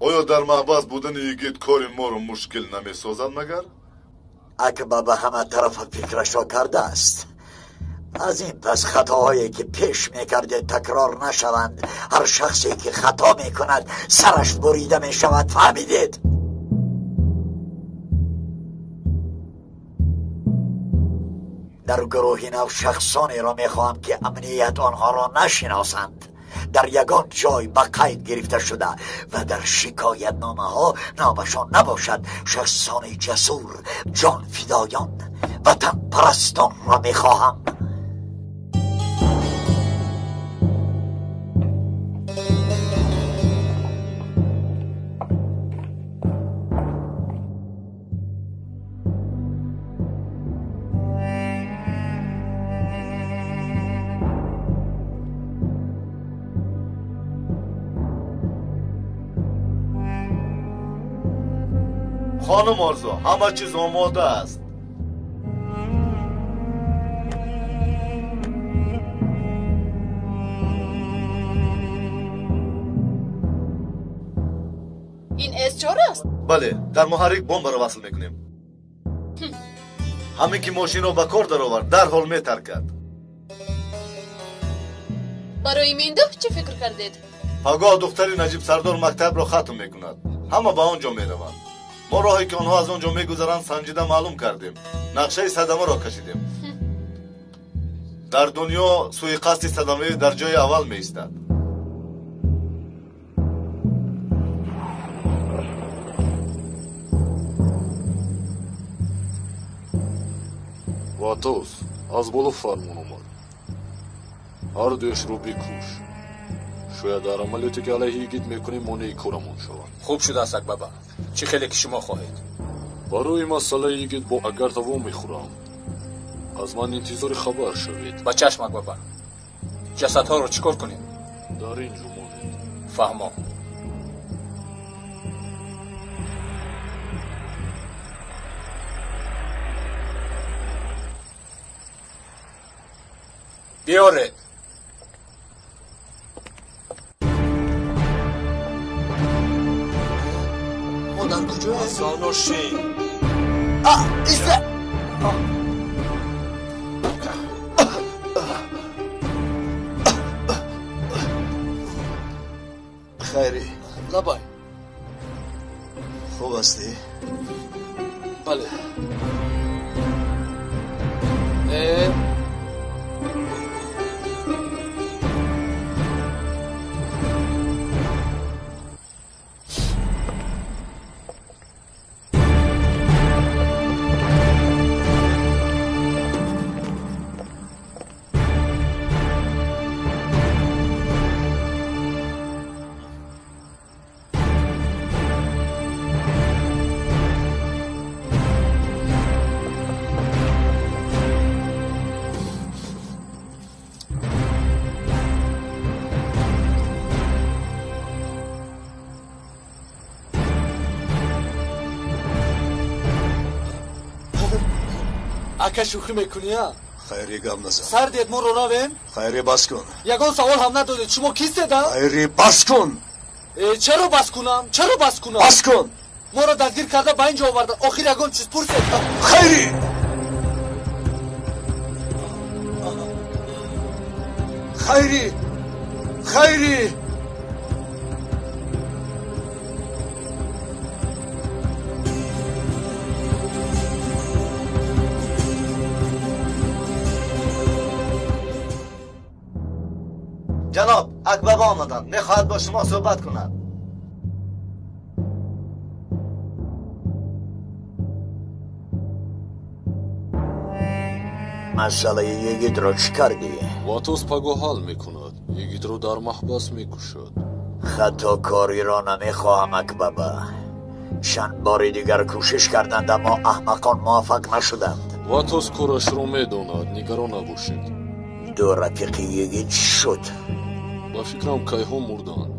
Оё дар маҳбас будани йигит кори моро мушкил намесозад магар? Акба ба ҳама тарафа фикрашро кардааст. Аз ин пас хатоҳое ки пеш мекардед такрор нашаванд. Ҳар шахсе ки хато мекунад сараш бурида мешавад. Фаҳмидед? Дар гурӯҳи нав шахсонеро мехоҳам, ки амният онҳоро нашиносанд. Дар ягон ҷой ба қайд гирифта шуда ва дар шикоятномаҳо номашон набошад. Шахсони ҷасур, ҷонфидоён, ватанпарастонро мехоҳам. Хонум Орзу, ҳама чиз омода аст. Ин С4 аст? Бале, дар муҳаррик бомбаро васл мекунем. Ҳамин ки мошинро ба кор даровард, дарҳол метаркад. Барои Миндух чӣ фикр кардед? Пагоҳ духтари Наҷиб Сардор мактабро хатм мекунад. Ҳама ба он ҷо мераванд. Мо роҳе ки онҳо аз он ҷо мегузаранд санҷида маълум кардем. Нақшаи садамаро кашидем. Дар дунё суиқасди садамавӣ дар ҷои аввал меистад. Ватос, аз боло фармон омад. Ҳар дуяшро бикуш. Шояд дар амалиёте ки алайҳи йигит мекунем монеи корамон шавад. Хуб шудааст, Акбаба. Чӣ хеле ки шумо хоҳед. Барои масъалаи йигит бо Агарта вомехӯрам. Аз ман интизори хабар шавед. Ба чашм, Акбаба. Ҷасадҳоро чӣ кор кунем? Дар ин ҷо монед. Фаҳмо. Биёред. Мо дар куҷоем? Зонуши. Иста! Хайрӣ. Лабай. Хуб ҳастӣ? Бале. Ака шӯхӣ мекунӣ, а? Хайри, гап назан. Сар диҳед, моро равем? Хайри, бас кун. Ягон савол ҳам надодед. Шумо кистед, а? Хайри, бас кун. Чаро бас кунам? Чаро бас кунам? Бас кун. Моро дастгир карда ба ин ҷо оварда. Охир ягон чиз пурсед. Хайри! Хайри! Хайри! Ҷаноб, Акбаба омаданд. Мехоҳад бо шумо суҳбат кунад. Масъалаи йигитро чӣ кардӣ? Ватос пагоҳ ҳал мекунад. Йигитро дар маҳбас мекушад. Хатокориро намехоҳам, Акбаба. Чанд бори дигар кӯшиш карданд, аммо аҳмақон муваффақ нашуданд. Ватос корашро медонад, нигарон набошед. Ду рафиқи йигит чӣ шуд? Ба фикрам, кайҳо мурданд.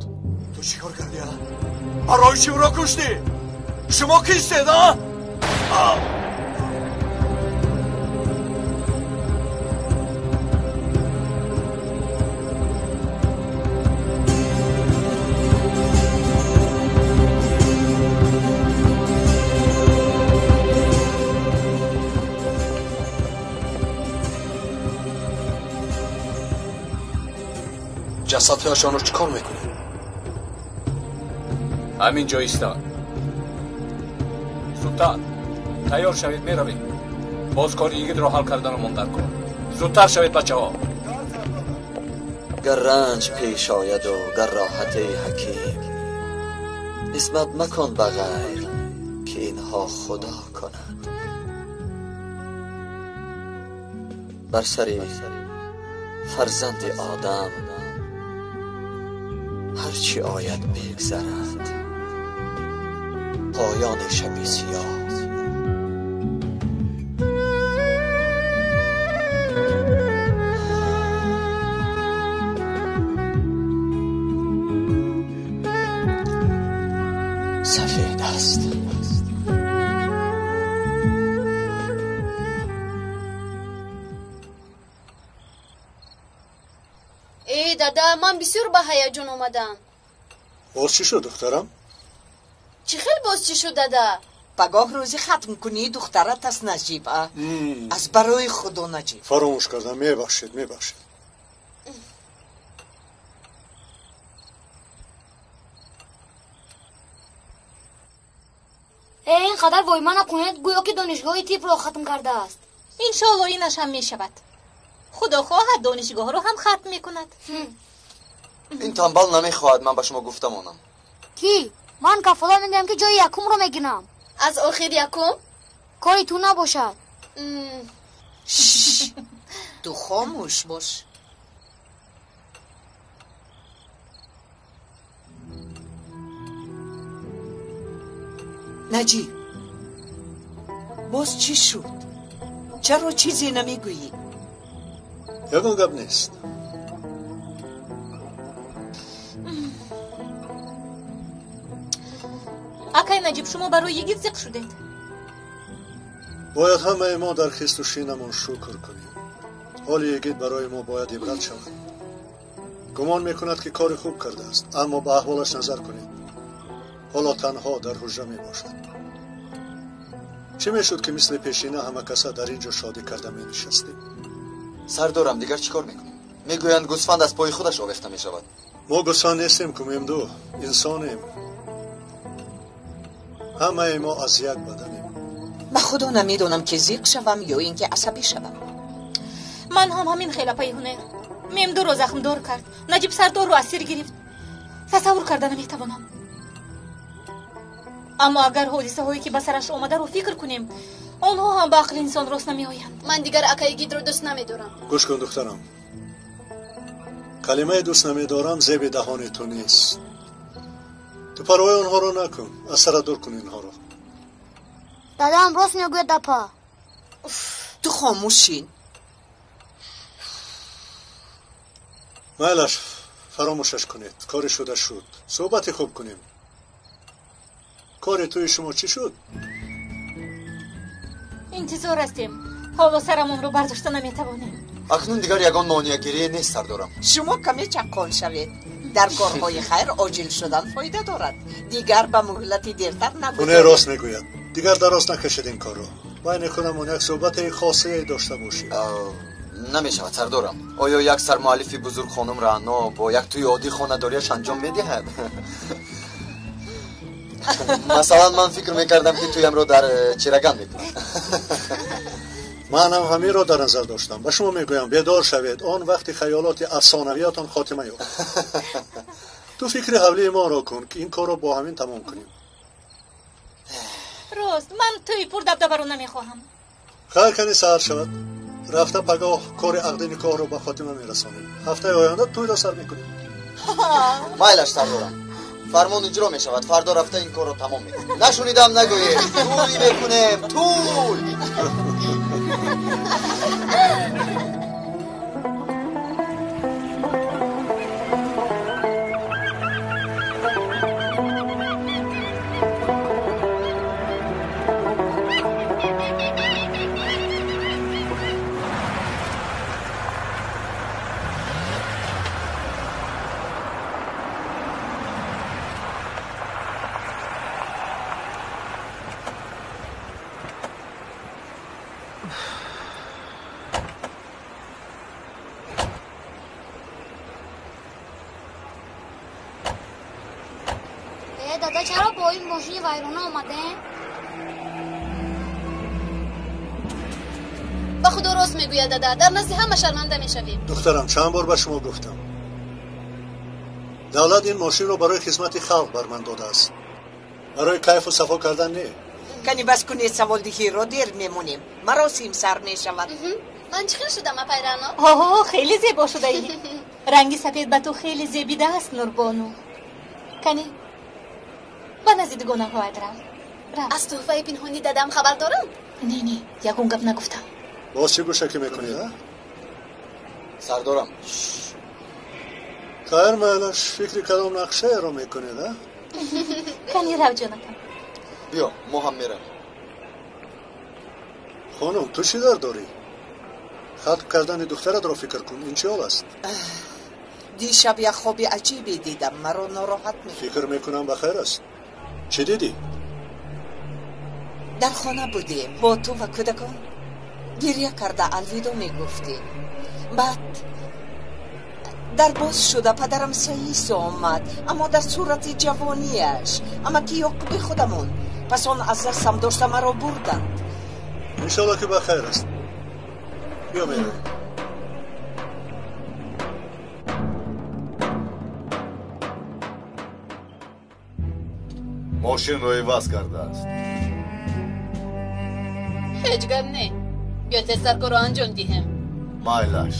Ту чӣ кор кардӣ, а? Барои чӣ ӯро куштӣ? Шумо кистед, а? ҷасадҳояшонро чӣ кор мекунед? Ҳамин ҷо истанд. Зудтар тайёр шавед, меравем. Боз кори йигитро ҳал карданамон дар кор. Зудтар шавед, бачаҳо. Гар ранҷ пеш ояду гар роҳати ҳаким, нисбат макун ба ғайр, ки инҳо худо кунад. Бар сари фарзанди одам ҳарчи ояд бигзарад. Поёни шаби сиёҳ. Сафед аст. Э, дада, ман бисёр ба ҳаяҷон омадам. Боз чӣ шуд, духтарам? Чӣ хел боз чӣ шуд, дада? Пагоҳ рӯзи хатмкунии духтарат аст, Наҷиб, а? Аз барои худо, Наҷиб. Фаромӯш кардам, мебахшед, мебахшед. Э, ин қадар войма накунед, гӯё ки донишгоҳи тибро хатм кардааст. Иншоалло, инаш ҳам мешавад. Худо хоҳад, донишгоҳро ҳам хатм мекунад. Ин танбал намехоҳад ман ба шумо гуфта монам. Кӣ? Ман кафолат медиҳам, ки ҷои якумро мегирам. Аз охир якум? Кори ту набошад. Ту хомӯш бош. Наҷиб, боз чӣ шуд? Чаро чизе намегӯӣ? Ягон гап нест. Акай Наҷиб, шумо барои йигит зиқ шудед. Бояд ҳамаи мо дар хисту шинамон шукр кунем. Ҳоли йигит барои мо бояд ибрат шавад. Гумон мекунад, ки кори хуб кардааст, аммо ба аҳволаш назар кунед. Ҳоло танҳо дар ҳуҷра мебошад. Чӣ мешуд, ки мисли пешина ҳама каса дар ин ҷо шодӣ карда менишастем? Сардорам, дигар чӣ кор мекунем? Мегӯянд, гӯсфанд аз пои худаш овехта мешавад. Мо гӯсфанд нестем, кумемду инсонем. Ҳамаи мо аз як баданем. Ба худо, намедонам, ки зиқ шавам ё ин ки асабӣ шавам. Ман ҳам ҳамин хел, апаи Ҳунер. Мемдуро захмдор кард, Наҷиб сардорро асир гирифт. Тасаввур карда наметавонам. Аммо агар ҳодисаҳое, ки ба сараш омадаро фикр кунем, онҳо ҳам ба ақли инсон рост намеоянд. Ман дигар акаи Гидро дӯст намедорам. Гӯш кун, духтарам, калимаи дӯст намедорам зеби даҳони ту нест. Ту парвои онҳоро накун, аз сара дур кун инҳоро. Дадам рост мегӯяд, апа. Ту хомӯшин. Майлаш, фаромӯшаш кунед, кори шуда шуд. Суҳбати хуб кунем. Кори тӯи шумо чӣ шуд? Интизор ҳастем. Ҳоло сарамонро бардошта наметавонем. Акнун дигар ягон монеагирӣ нест, сардорам. Шумо каме чаққон шавед. Дар корҳои хайр оҷил шудан фоида дорад. Дигар ба муҳлати дертар нагузоред. Ҳунер рост мегӯяд. Дигар дароз накашед ин корро. Байни худамон як суҳбати хосае дошта бошем. Намешавад, сардорам. Оё як сармуаллифи бузург хонум Раъно бо як тӯи оддӣ хонадориаш анҷом медиҳад? Масалан, ман фикр мекардам, ки тӯямро дар Чираган мекунам. Ман ҳам ҳаминро дар назар доштам. Ба шумо мегӯям, бедор шавед. Он вақти хаёлоти афсонавиятон хотима ёфт. Ту фикри ҳавлии моро кун, ки ин корро бо ҳамин тамом кунем. Рост, ман тӯи пурдабдабаро намехоҳам. Хайр, кани саҳар шавад. Рафта пагоҳ кори ақди никоҳро ба хотима мерасонем. Ҳафтаи оянда тӯйро сар мекунем. Майлаш, сардорам. Фармон иҷро мешавад. Фардо рафта ин корро тамом мекунем. Нашунидам нагӯед. Тӯй мекунем, тӯй. Дада, чаро бо ин мошини вайрона омадем? Ба худо рост мегӯяд, дада. Дар назди ҳама шарманда мешавем. Духтарам, чанд бор ба шумо гуфтам. Давлат ин мошинро барои хизмати халқ бар ман додааст. Барои кайфу сафо кардан не. Кани бас кунед саволдиҳиро, дер мемонем. Маросим сар мешавад. Ман чӣ хел шудам, апай Раъно? Оҳо, хеле зебо шудаӣ. Ранги сафед ба ту хеле зебидааст, Нурбону. Кани ба назди дугонаҳоят рав. Аз туҳфаи пинҳонӣ дадам хабар доранд? Не, не, ягон гап нагуфтам. Боз чӣ гӯшакӣ мекунӣ, а? Сардорам. Хайр, майлаш, фикри кадом нақшаеро мекунед, а? Кани рав, ҷонакам. Биё, мо ҳам меравем. Хонум, ту чӣ дар дорӣ? Хатм кардани духтаратро фикр кун, ин чӣ ҳол аст? Дишаб як хоби аҷибе дидам, маро нороҳат мекард. Фикр мекунам ба хайр аст. Чӣ дидӣ? Дар хона будем бо ту ва кӯдакон. Гиря карда алвидо мегуфтем. Баъд дар боз шуда падарам Саисо омад, аммо дар сурати ҷавонияш, амаки Ёқуби худамон. Пас он аз дастам дошта маро бурданд. Иншолло ки ба хайр аст. Биё меравем. Мошинро иваз кардааст. Ҳеҷ гап не. Биё тезтар корро анҷом диҳем. Майлаш.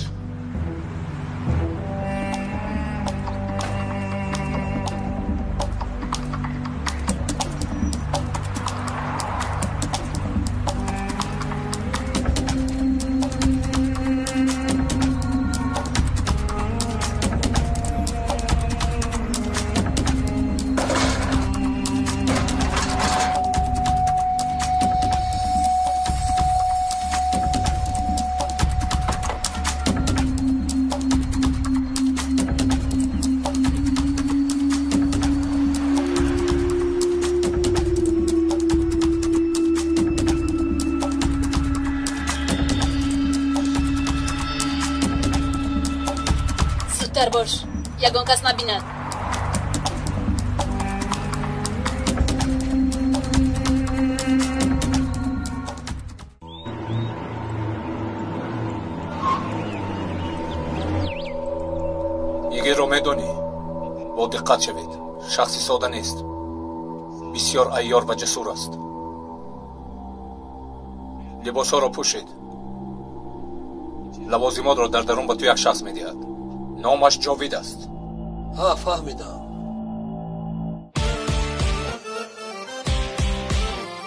Зудтар бош, ягон кас набинад. Йигитро медонӣ, бо диққат шавед. Шахси сода нест, бисёр айёр ва ҷасур аст. Либосҳоро пӯшед. Лавозимотро дар дарун ба ту як шахс медиҳад. Номаш Ҷовид аст. Ҳа, фаҳмидам.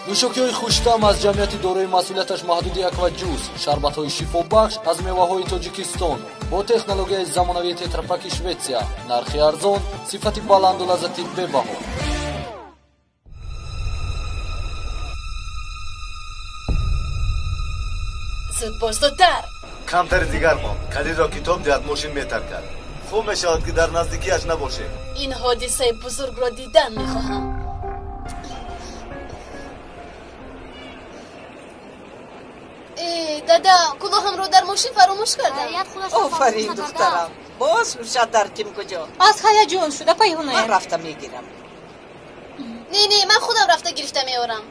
Нӯшокиҳои хуштам аз ҷамъияти дорои масъулияташ маҳдуди Акваҷус, шарбатҳои шифобахш аз меваҳои Тоҷикистон бо технологияи замонавии тетрапаки Шветсия, нархи арзон, сифати баланду лаззати бебаҳо. Зуд бош, зудтар. Камтари дигар монд. Калидро китоб диҳад, мошин метаркад. Хуб мешавад, ки дар наздикиаш набошем. Ин ҳодисаи бузургро дидан мехоҳам. Дада, кулоҳамро дар мошин фаромӯш кардам. Офарин, духтарам. Боз ҳушат дар ким куҷо? Аз ҳаяҷон шуда пайҳунаям. Ман рафта мегирам. Не, не, ман худам рафта гирифта меорам.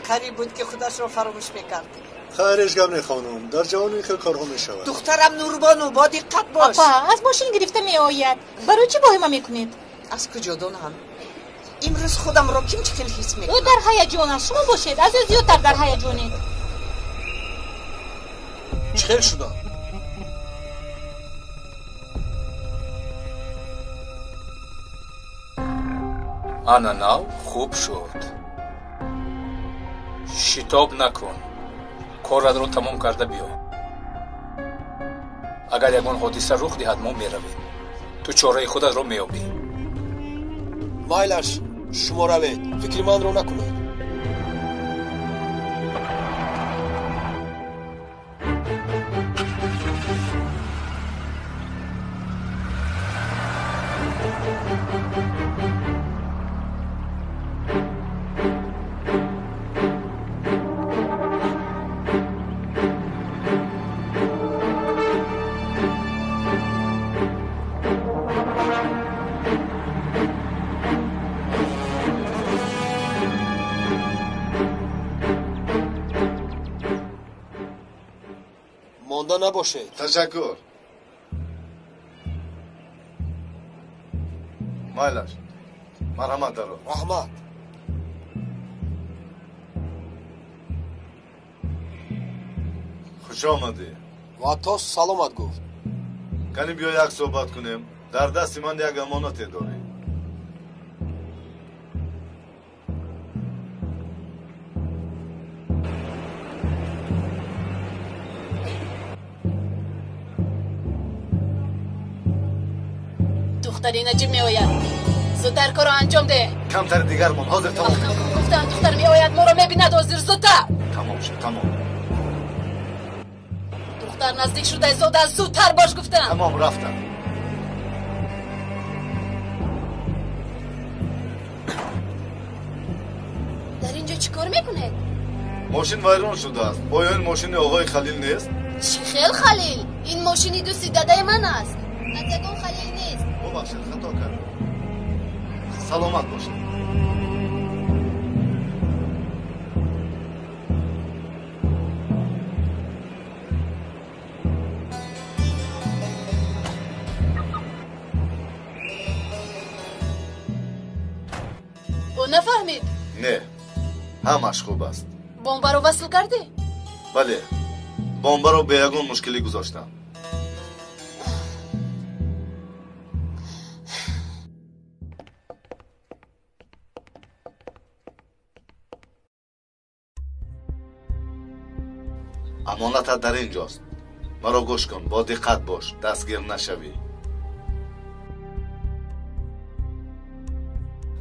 Қариб буд, ки худашро фаромӯш мекард. Хайр, ҳеҷ гап не, хонум. Дар ҷавонӣ ин хел корҳо мешавад. Духтарам Нурбону, бо диққат бош. Апа, аз мошин гирифта меояд. Барои чӣ воҳима мекунед? Аз куҷо донам? Имрӯз худамро ким чӣ хел ҳис мекунам? Ӯ дар ҳаяҷон аст. Шумо бошед, аз ӯ зиёдтар дар ҳаяҷонед. Чӣ хел шудам? Ана нав хуб шуд. Шитоб накун. Коратро тамом карда биё. Агар ягон ҳодиса рух диҳад, мо меравем. Ту чораи худатро меёбӣ. Майлаш, шумо равед. Фикри манро накунед. Монда набошед. Ташаккур. Майлаш, марҳамат даро. Раҳмат. Хуш омадӣ. Ва то саломат гуфт. Кани биё як суҳбат кунем. Дар дасти ман як амонате дорӣ. Духтари Наҷиб меояд. Зудтар корро анҷом деҳ. Камтари дигар мон, ҳозир тамом. Гуфтам духтар меояд, моро мебинад, ҳозир зудтар. Тамом шуд, тамом. Духтар наздик шуда истода, зудтар бош гуфтам. Тамом, рафтам. Дар ин ҷо чӣ кор мекунед? Мошин вайрон шудааст. Оё ин мошини оғои Халил нест? Чӣ хел Халил? Ин мошини дӯсти дадаи ман аст. Аз ягон Халил нест. Бубахшед, хато кардам. Саломат бошед. Ӯ нафаҳмид? Не, ҳамаш хуб аст. Бомбаро васл кардӣ? Бале, бомбаро бе ягон мушкилӣ гузоштам. Амонатат дар ин ҷост. Маро гӯш кун, бо диққат бош, дастгир нашавӣ.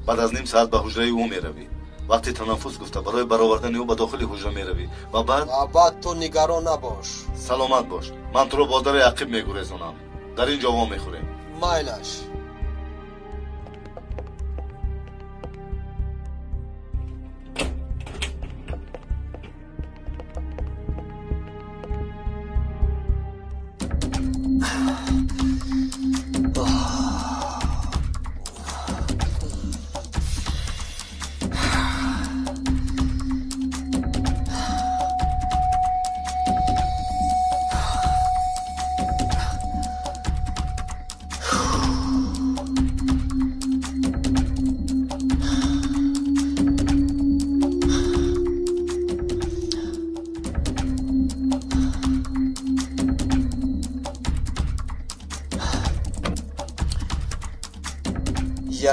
Баъд аз ним соат ба ҳуҷраи ӯ меравӣ. Вақти танаффус гуфта барои баровардани ӯ ба дохили ҳуҷра меравӣ ва баъд ва баъд ту нигарон набош. Саломат бош. Ман туро бо дари ақиб мегурезонам. Дар ин ҷо во мехӯрем. Майлаш.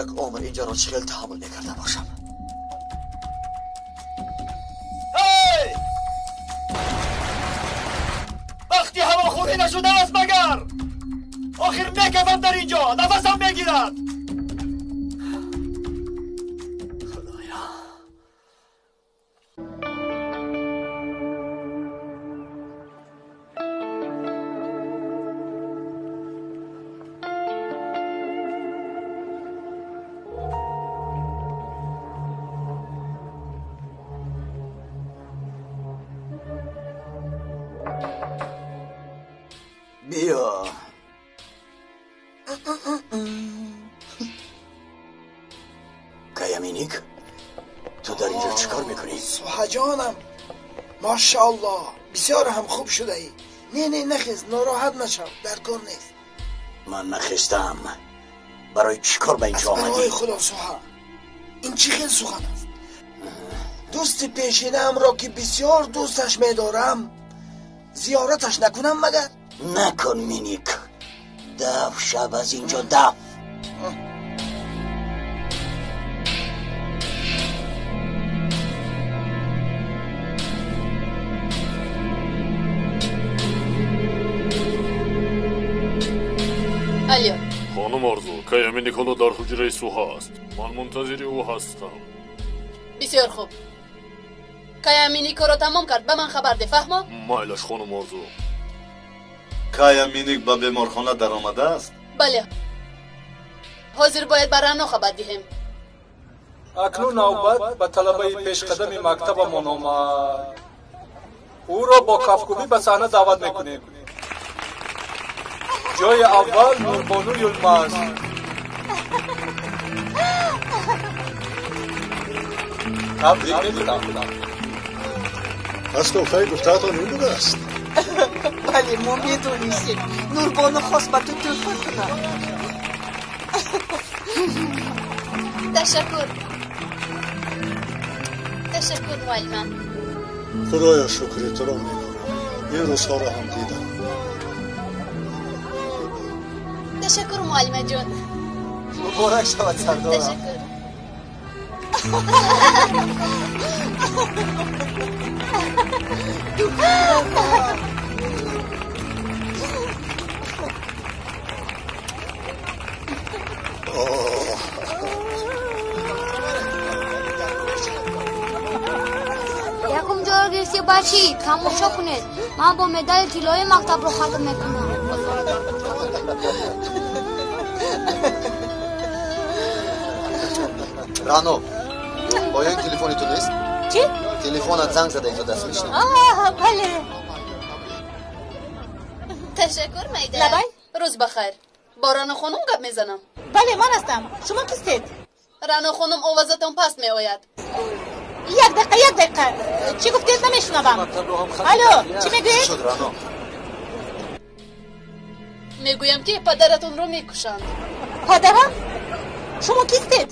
Як умр инҷоро чӣ хел таҳаммул мекарда бошам. Эй! Вақти ҳавохӯрӣ нашудааст магар? Охир мекафам дар инҷо, нафасам мегирад. Худоё. Биё. Каяминик, ту дар инҷо чӣ кор мекунӣ? Суҳаҷонам, машааллоҳ, бисёр ҳам хуб шудаӣ. Не, не, нахез, нороҳат нашав, дар кор нест. Ман нахестам. Барои чӣ кор ба инҷо омадӣ? Аз барои худо Суҳа, ин чӣ хел сухан аст? Дӯсти пешинаамро ки бисёр дӯсташ медорам, зиёраташ накунам магар? Накун, Миник. Даф шав аз инҷо, даф. Алло. Хонум Орзу, Каяминик ҳоло дар ҳуҷраи Суҳа аст. Ман мунтазири ӯ ҳастам. Бисёр хуб. Каяминик корро тамом кард, ба ман хабар де, фаҳмо? Майлаш, хонум Орзу. Каяминик ба беморхона даромадааст? Бале. Ҳозир бояд ба Рано хабар диҳем. Акнун навбат ба талабаи пешқадами мактабамон омад. Ӯро бо кафкӯбӣ ба саҳна даъват мекунем. Ҷои аввал Нурбону Юлмаз. Табрик мекунам. Пас тӯҳфаи гуфтаатон ин будааст? Бале, мо медонистем. Нурбону хост ба ту тӯҳфа кунад. Ташаккур. Ташаккур, муаллима. Худоё, шукри туро медорам. Ин рӯзҳоро ҳам дидам. Ташаккур, муаллима ҷон. Муборак шавад, сардорам. Ташаккур. Якум ҷойро гирифтӣ, бачӣ, тамошо кунед. Ман бо медали тиллоӣ мактабро хатм мекунам. Рано, оё ин телефони ту нест? Чӣ? Телефонат занг зада истодааст, мешнавӣ? Бале. Ташаккур, Майда. Лабай? Рӯз бахайр. Бо Рано хонум гап мезанам. Бале, ман ҳастам. Шумо кистед? Рано хонум, овозатон паст меояд. Як дақиқа, як дақиқа. Чӣ гуфтед, намешунавам. Алло, чӣ мегӯед? Шуд, Рано. Мегӯям ки падаратонро мекушанд. Падарам? Шумо кистед?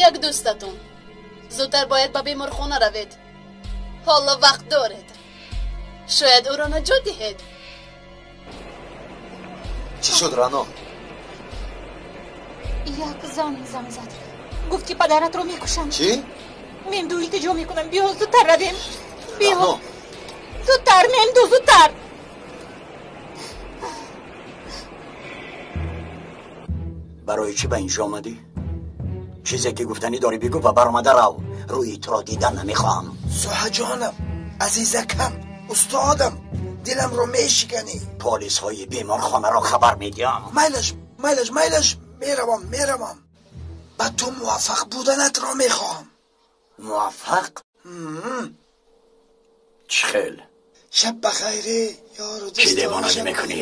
Як дӯстатон. Зудтар бояд ба беморхона равед. Ҳоло вақт доред. Шояд ӯро наҷот диҳед. Чӣ шуд, Рано? Як зан занг зад. Гуфт ки падаратро мекушанд. Чӣ? Мемду, илтиҷо мекунам, биё, зудтар равем. Биё. Рано. Зудтар, Мемду, зудтар. Барои чӣ ба инҷо омадӣ? Чизе ки гуфтанӣ дорӣ бигӯ ва баромада рав. Рӯи туро дидан намехоҳам. Суҳаҷонам, азизакам, устодам, диламро мешиканӣ. Полисҳои беморхонаро хабар медиҳам. Майлаш, майлаш, майлаш, меравам, меравам. Ба ту муваффақ буданатро мехоҳам. Муваффақ? Чӣ хел? Шаб бахайре, ёру Чӣ девонагӣ мекунӣ?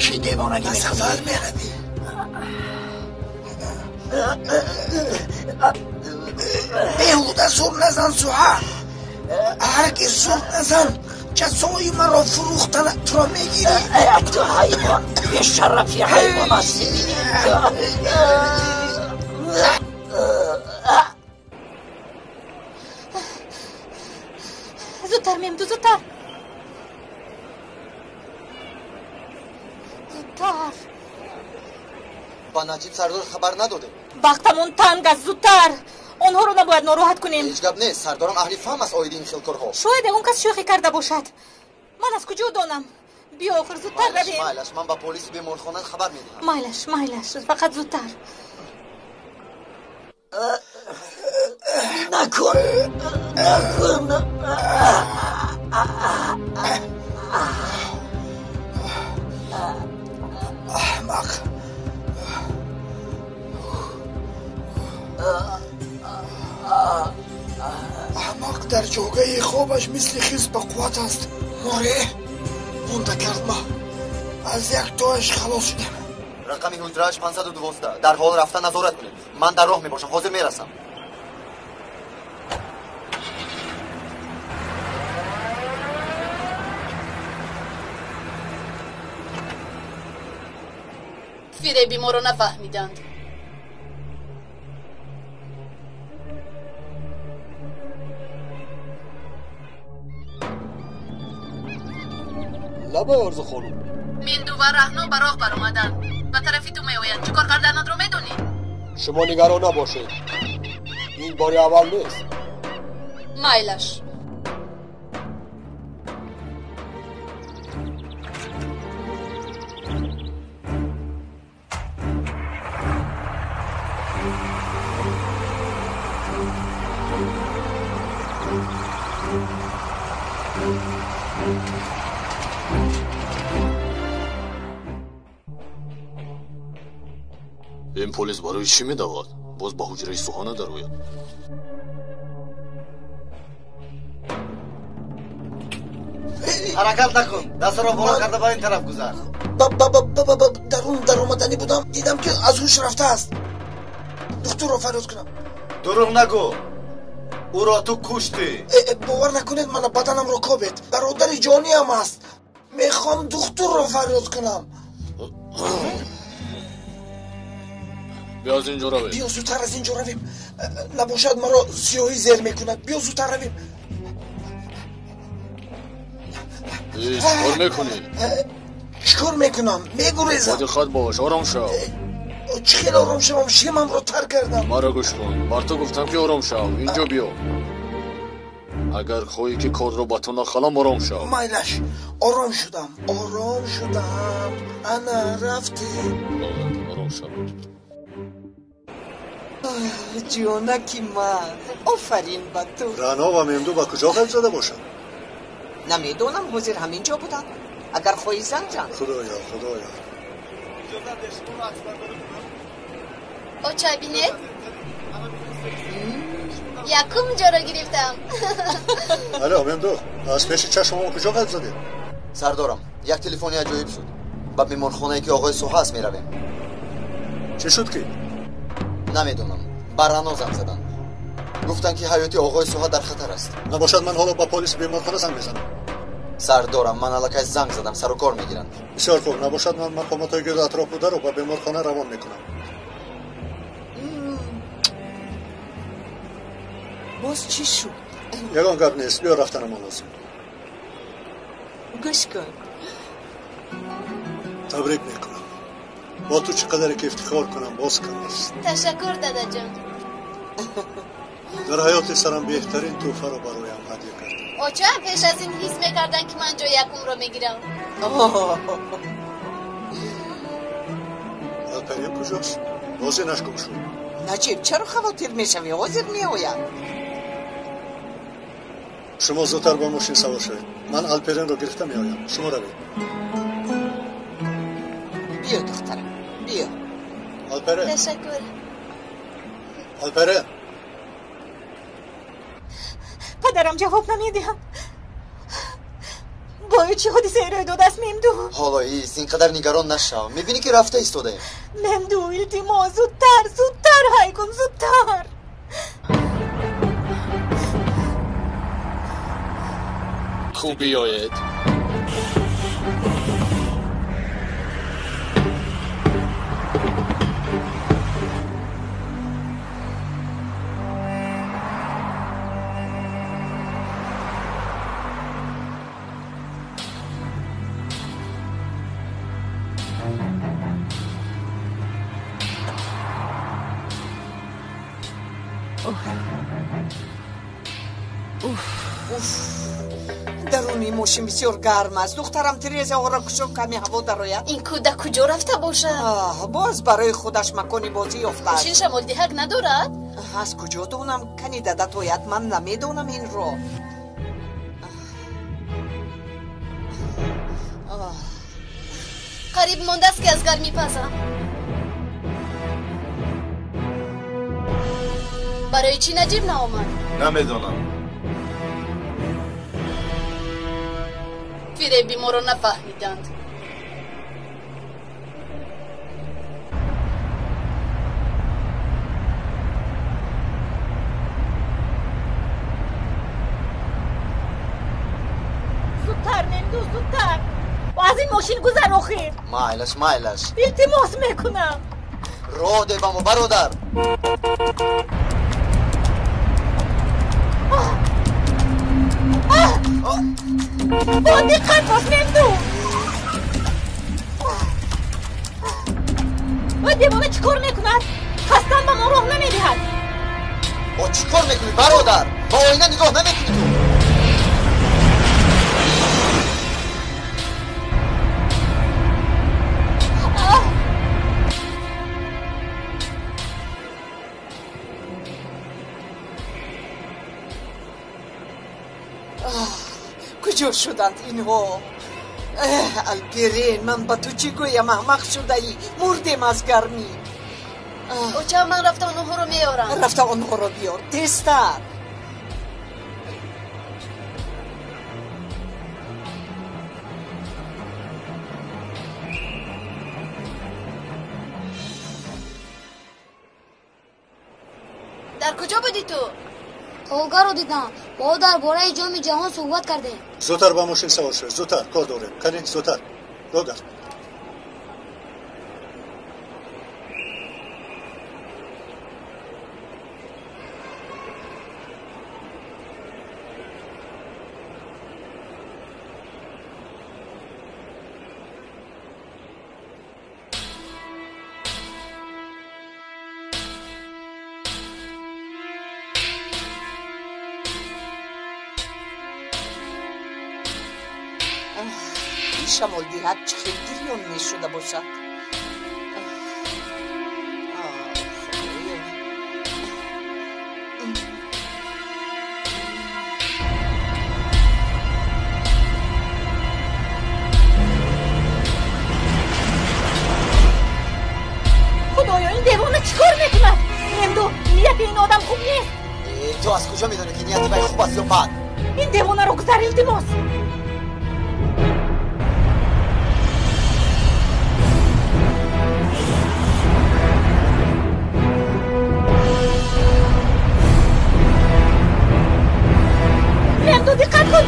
Чӣ девонагӣ ба мекунӣ? сафар меравӣ. Беҳуда зур назан, Суҳа. Ҳаргиз зур назан. Ҷазои маро фурӯхтанатро мегирӣ. Ту ҳайвон, бешарафи ҳайвон ҳастӣ. Зудтар, Мемду, зудтар. Зудтар. Ба Наҷиб сардор хабар надодем. Вақтамон танг аст, зудтар. Онҳоро набояд нороҳат кунем. Ҳеҷ гап нест, сардорам аҳли фаҳм аст оиди ин хел корҳо. Шояд ягон кас шӯхӣ карда бошад. Ман аз куҷо донам? Биё, охир, зудтар Майлаш, равем. майлаш, ман ба полиси беморхона хабар медиҳам. Майлаш, майлаш, фақат зудтар. Накун, накун. Аҳмақ. Аҳмақ дар ҷогаи хобаш мисли хирс ба қувват аст. Море. Бунда кард ма. Аз як тояш халос шудем. Рақами ҳуҷрааш 512. Дар ҳол рафта назорат кунед. Ман дар роҳ мебошам, ҳозир мерасам. Фиреби моро нафаҳмиданд. Лабай Орзу хонум. Минду ва Раҳно ба роҳ баромаданд. Ба тарафи ту меоянд. Чӣ кор карданатро медонӣ? Шумо нигарон набошед. Ин бори аввал нест. Майлаш. Ин полис барои чӣ медавад? Боз ба ҳуҷраи Суҳана дарояд. Ҳаракат накун, дастро боло карда ба ин тараф гузар. Дарун даромаданӣ будам, дидам ки аз ҳуш рафтааст. Духтурро фарёд кунам. Дурӯғ нагӯ, ӯро ту куштӣ. Бовар накунед, мана баданамро кобед. Бародари ҷониам аст. Мехоҳам духтурро фарёд кунам. Биё аз инҷо равем. Биё зудтар аз инҷо равем. Набошад маро сиёҳӣ зер мекунад. Биё зудтар равем. Чӣ кор мекунӣ? Чӣ кор мекунам? Мегурезам. Бодиққат бош, ором шав. Чӣ хел ором шавам? Шимамро тар кардам. Маро гӯш кун. Бар ту гуфтам ки ором шав. Инҷо биё. Агар хоҳӣ ки корро ба ту нахалам, ором шав. Майлаш, ором шудам, ором шудам. Ана рафтем. Ором шав. Ҷонаки ман, офарин ба ту. Рано ва Мемду ба куҷо ғайб зада бошанд? Намедонам, ҳозир ҳамин ҷо буданд. Агар хоҳӣ занг зан. Худоё, худоё. Оча, бинед, якум ҷоро гирифтам. Алло, Мемду, аз пеши чашмамон куҷо ғайб задед? Сардорам, як телефони аҷоиб шуд. Ба беморхонае ки оғои Суҳа аст меравем. Чӣ шуд ки? Намедонам. Ба Рано занг заданд. Гуфтанд ки ҳаёти оғои Суҳа дар хатар аст. Набошад ман ҳоло ба полиси беморхона занг мезанам. Сардорам, ман аллакай занг задам, сару кор мегиранд. Бисёр хуб, набошад ман мақомотҳои гирду атроф бударо ба беморхона равон мекунам. Боз чӣ шуд? Ягон гап нест, биё рафтанамон лозим. Гӯш кун. Табрик мекунам. Бо ту чӣ қадаре ки ифтихор кунам, боз кам аст. Ташаккур, дадаҷон. Дар ҳаёти сарам беҳтарин тӯҳфаро бароям ҳадя кардӣ. Оча, пеш аз ин ҳис мекарданд ки ман ҷои якумро мегирам. Алпарин куҷост? Боз инаш гум шуд. Наҷиб, чаро хавотир мешавӣ? Ҳозир меояд. Шумо зудтар ба мошин савор шавед. Ман Алперинро гирифта меоям. Шумо равед. Биё, духтарам, биё. Алперин. Ташаккур. Алперин. Падарам ҷавоб намедиҳад. Бояд чӣ ҳодисае рӯй додааст, Мемду? Ҳоло ис, ин қадар нигарон нашав. Мебинӣ ки рафта истодаем. Мемду, илтимос, зудтар, зудтар ҳай кун, зудтар. Хуб биёед. Даруни мошин бисёр гарм аст. Духтарам тирезаҳоро кушод, каме ҳаво дарояд. Ин кӯдак куҷо рафта бошад? Боз барои худаш макони бозӣ ёфтааст. Мошин шамолдиҳак надорад? Аз куҷо донам? Кани дадат ояд, ман намедонам инро. Қариб мондааст ки аз гармӣ пазам. Барои чӣ Наҷиб наомад? Намедонам. Фиреби моро нафаҳмиданд. Зудтар, Мемду, зудтар. Аз ин мошин гузар охир. Майлаш, майлаш. Илтимос мекунам. Роҳ де ба мо, бародар. Бо диққат бош, Мемду. О, девона чӣ кор мекунад? Қасдан ба мо роҳ намедиҳад. О, чӣ кор мекунӣ, бародар? Ба оина нигоҳ намекунӣ ту? Куҷо шуданд инҳо? Алперен, ман ба ту чӣ гӯям? Аҳмақ шудаӣ, мурдем аз гармӣ. Оча, ман рафта онҳоро меорам. Рафта онҳоро биёр, тезтар. Дар куҷо будӣ ту? Толгаро дидам. Бо ӯ дар бораи ҷоми ҷаҳон суҳбат кардем. Зудтар ба мошин савор шав, зудтар, кор дорем. Кани, зудтар. Родар. Шамол диҳад чӣ хел гирён мешуда бошад. Худоё, ин девона чӣ кор мекунад? Мемду, нияти ин одам хуб нест. Ту аз куҷо медонӣ, ки нияти вай хуб аст ё бад? Ин девонаро гузар, илтимос. Мемду, диққат кун.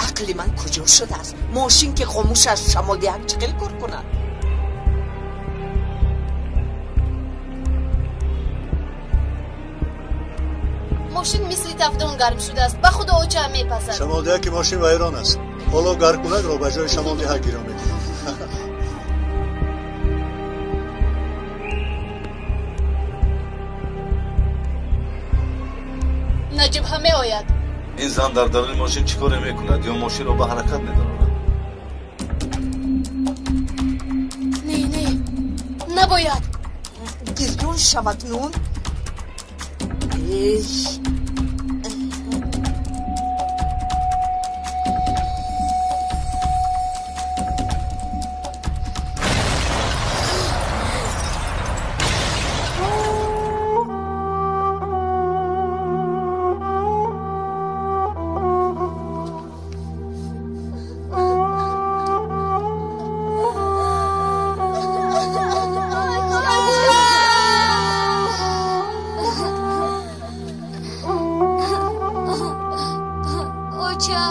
Ақли ман куҷо шудааст? Мошин ки хомӯш аст, шамолдиҳак чӣ хел кор кунад? Мошин мисли тафдон гарм шудааст. Ба худо, оча мепазад. Шамолдиҳаки мошин вайрон аст. Ҳоло гармкунакро ба ҷои шамолдиҳак гиро мекунам. Наҷиб ҳам меояд. Ин зан дар даруни мошин чӣ коре мекунад ё мошинро ба ҳаракат медарорад? Не, не, набояд. Гирён шавад нун. Эй, Оча.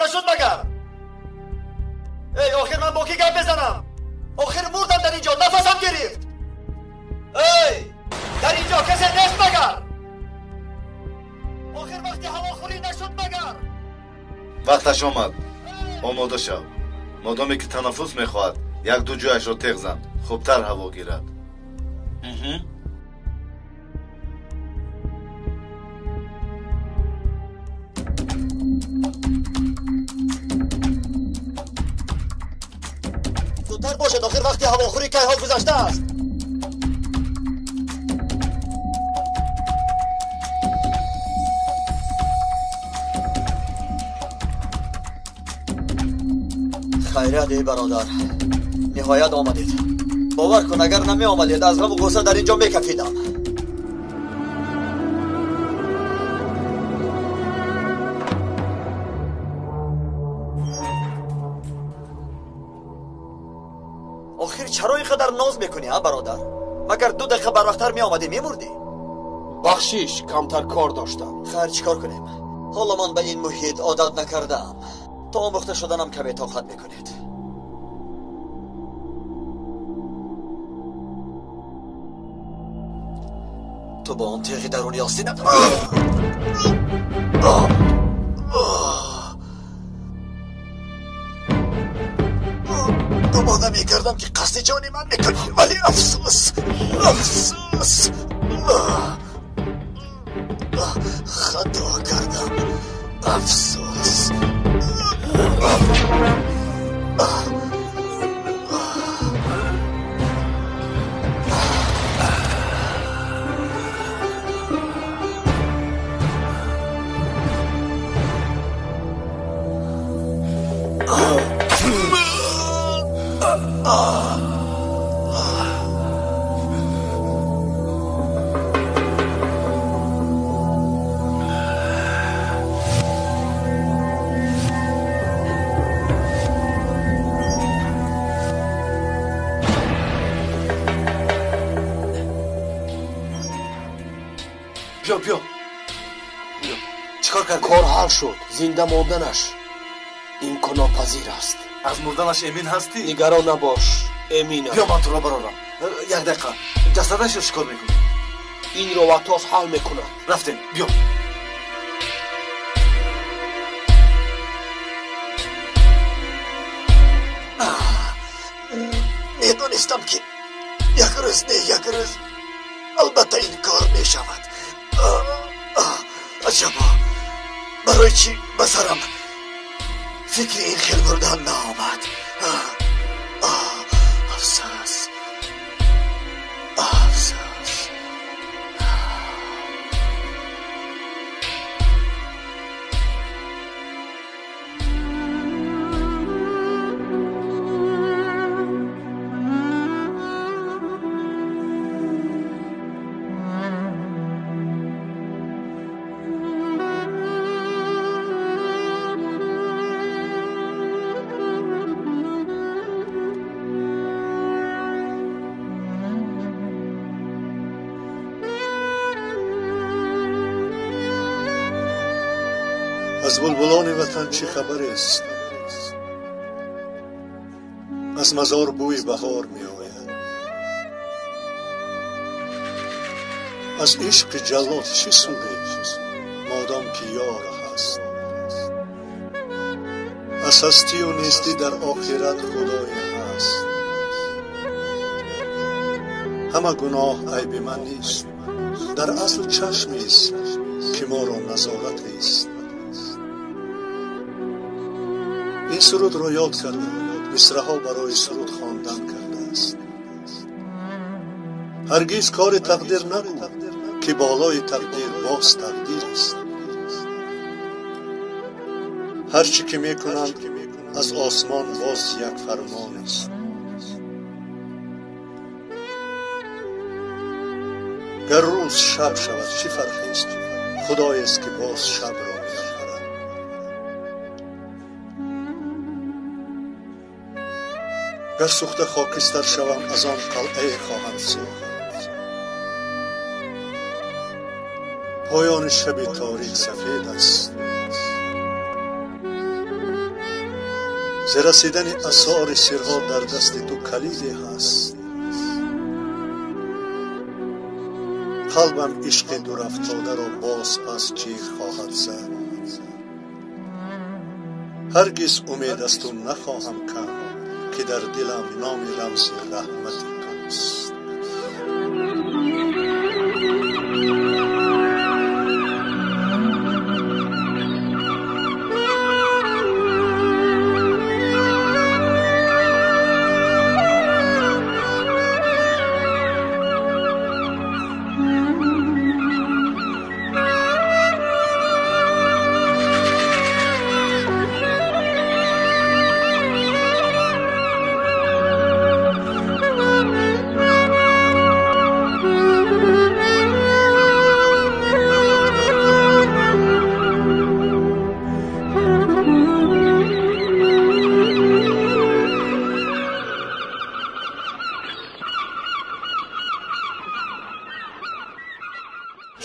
нашуд магар? Эй, охир ман бо кӣ гап мезанам? Охир мурдам дар инҷо, нафасам гирифт. Эй, дар инҷо касе нест магар? Охир вақти ҳавохӯрӣ нашуд магар? Вақташ омад. Омода шав. Модоме ки танаффус мехоҳад, як-ду ҷояшро теғ зан, хубтар ҳаво гирад. Зудтар бошед, охир вақти ҳавохӯрӣ кайҳо гузаштааст. Хайрият, эй бародар, ниҳоят омадед. Бовар кун, агар намеомадед, аз ғаму ғусса дар инҷо мекафидам. Охир чаро ин қадар ноз мекунӣ, а бародар? Магар 2 дақиқа барвақттар меомадӣ, мемурдӣ? Бахшиш, камтар кор доштам. Хайр, чӣ кор кунем? Ҳоло ман ба ин муҳит одат накардаам. То омӯхта шуданам каме тоқат мекунед. Ту бо он теғи даруни остинат. Гумон намекардам, ки қасди ҷони ман мекунӣ, вале афсӯс, афсӯс, хато кардам, афсӯс. Биё, биё. Чикор кардӣ? Кор ҳал шуд. Зинда монданаш имконнопазир аст. Аз мурданаш эмин ҳастӣ? Нигарон набош, эминам. Биё, ман туро барорам. Як дақиқа. Ҷасадашро чикор мекунӣ? Инро Ватос ҳал мекунад. Рафтем, биё. Медонистам, ки як рӯз не як рӯз албатта ин кор мешавад. Аҷабо, барои чӣ ба сарам фикри ин хел мурдан наомад? Афсӯс, афсӯс. Аз булбулони ватан чӣ хабарест? Аз мазор бӯи баҳор меояд. Аз ишқи ҷаллод чӣ суде, модом ки ёр ҳаст? Аз ҳастию нестӣ дар охират худое ҳаст. Ҳама гуноҳ айби ман нест, дар асл чашмест, ки моро назоратест. Ин сурудро ёд карда, мисраҳо барои суруд хондан кардааст. Ҳаргиз кори тақдир набуд, ки болои тақдир боз тақдир аст. Ҳар чӣ ки мекунанд, аз осмон боз як фармон аст. Гар рӯз шаб шавад, чӣ фарқест? Худоест, ки боз шабро меофарад. Гар сӯхта хокистар шавам, аз он қалъае хоҳам сӯхт. Поёни шаби торик сафед аст. Зи расидани асори сирҳо дар дасти ту калиде ҳаст. Қалбам ишқи дурафтодаро боз пас ҷиғ хоҳад зад. Ҳаргиз умед аз ту нахоҳам кард, ки дар дилам номи рамзи раҳмати туст.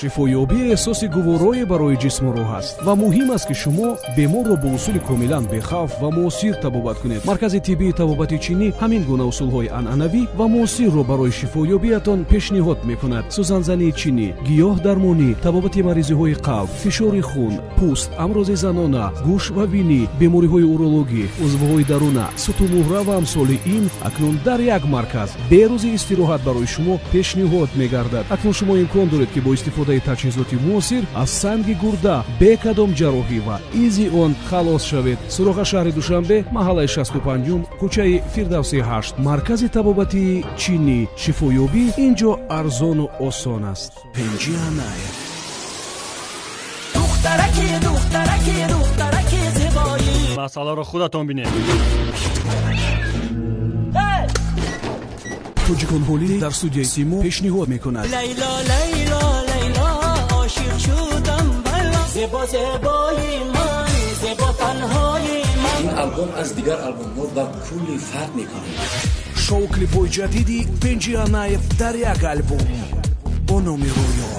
Шифоёбӣ эҳсоси гуворое барои ҷисму рӯҳ аст ва муҳим аст, ки шумо беморро бо усули комилан бехавф ва муосир табобат кунед. Маркази тиббии табобати чинӣ ҳамин гуна усулҳои анъанавӣ ва муосирро барои шифоёбиятон пешниҳод мекунад. Сӯзанзании чинӣ, гиёҳдармонӣ, табобати маризиҳои қалб, фишори хун, пӯст, амрози занона, гӯш ва бинӣ, бемориҳои урологӣ, узвҳои даруна, сутумуҳра ва амсоли ин акнун дар як марказ бе рӯзи истироҳат барои шумо пешниҳод мегардад. Акнун шумо имкон доред, ки бо истифодаи таҷҳизоти муосир аз санги гурда бе кадом ҷарроҳӣ ва изи он халос шавед. Суроға шаҳри Душанбе, маҳаллаи 65, кӯчаи Фирдавси 8, маркази табобатии чинӣ. Шифоёбӣ ин ҷо арзону осон аст. Пенҷи Анаев. Духтараки, духтараки, духтараки зебоӣ. Масъаларо худатон бинед. Тоҷикон Ҳолидей дар студияи Симо пешниҳод мекунад. Лайло, Лайло, Лайло, ошиқ шудам бало. Зебо, зебои ман, зебо танҳои ман. Ин албом аз дигар албомҳо ба кулли фарқ мекунад. Шоу клипҳои ҷадиди Пенҷи Анаев дар як албом бо номи Рӯё.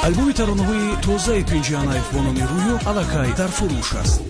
Албоми таронаҳои тозаи Пенҷи Анаев бо номи Рӯё аллакай дар фурӯш аст.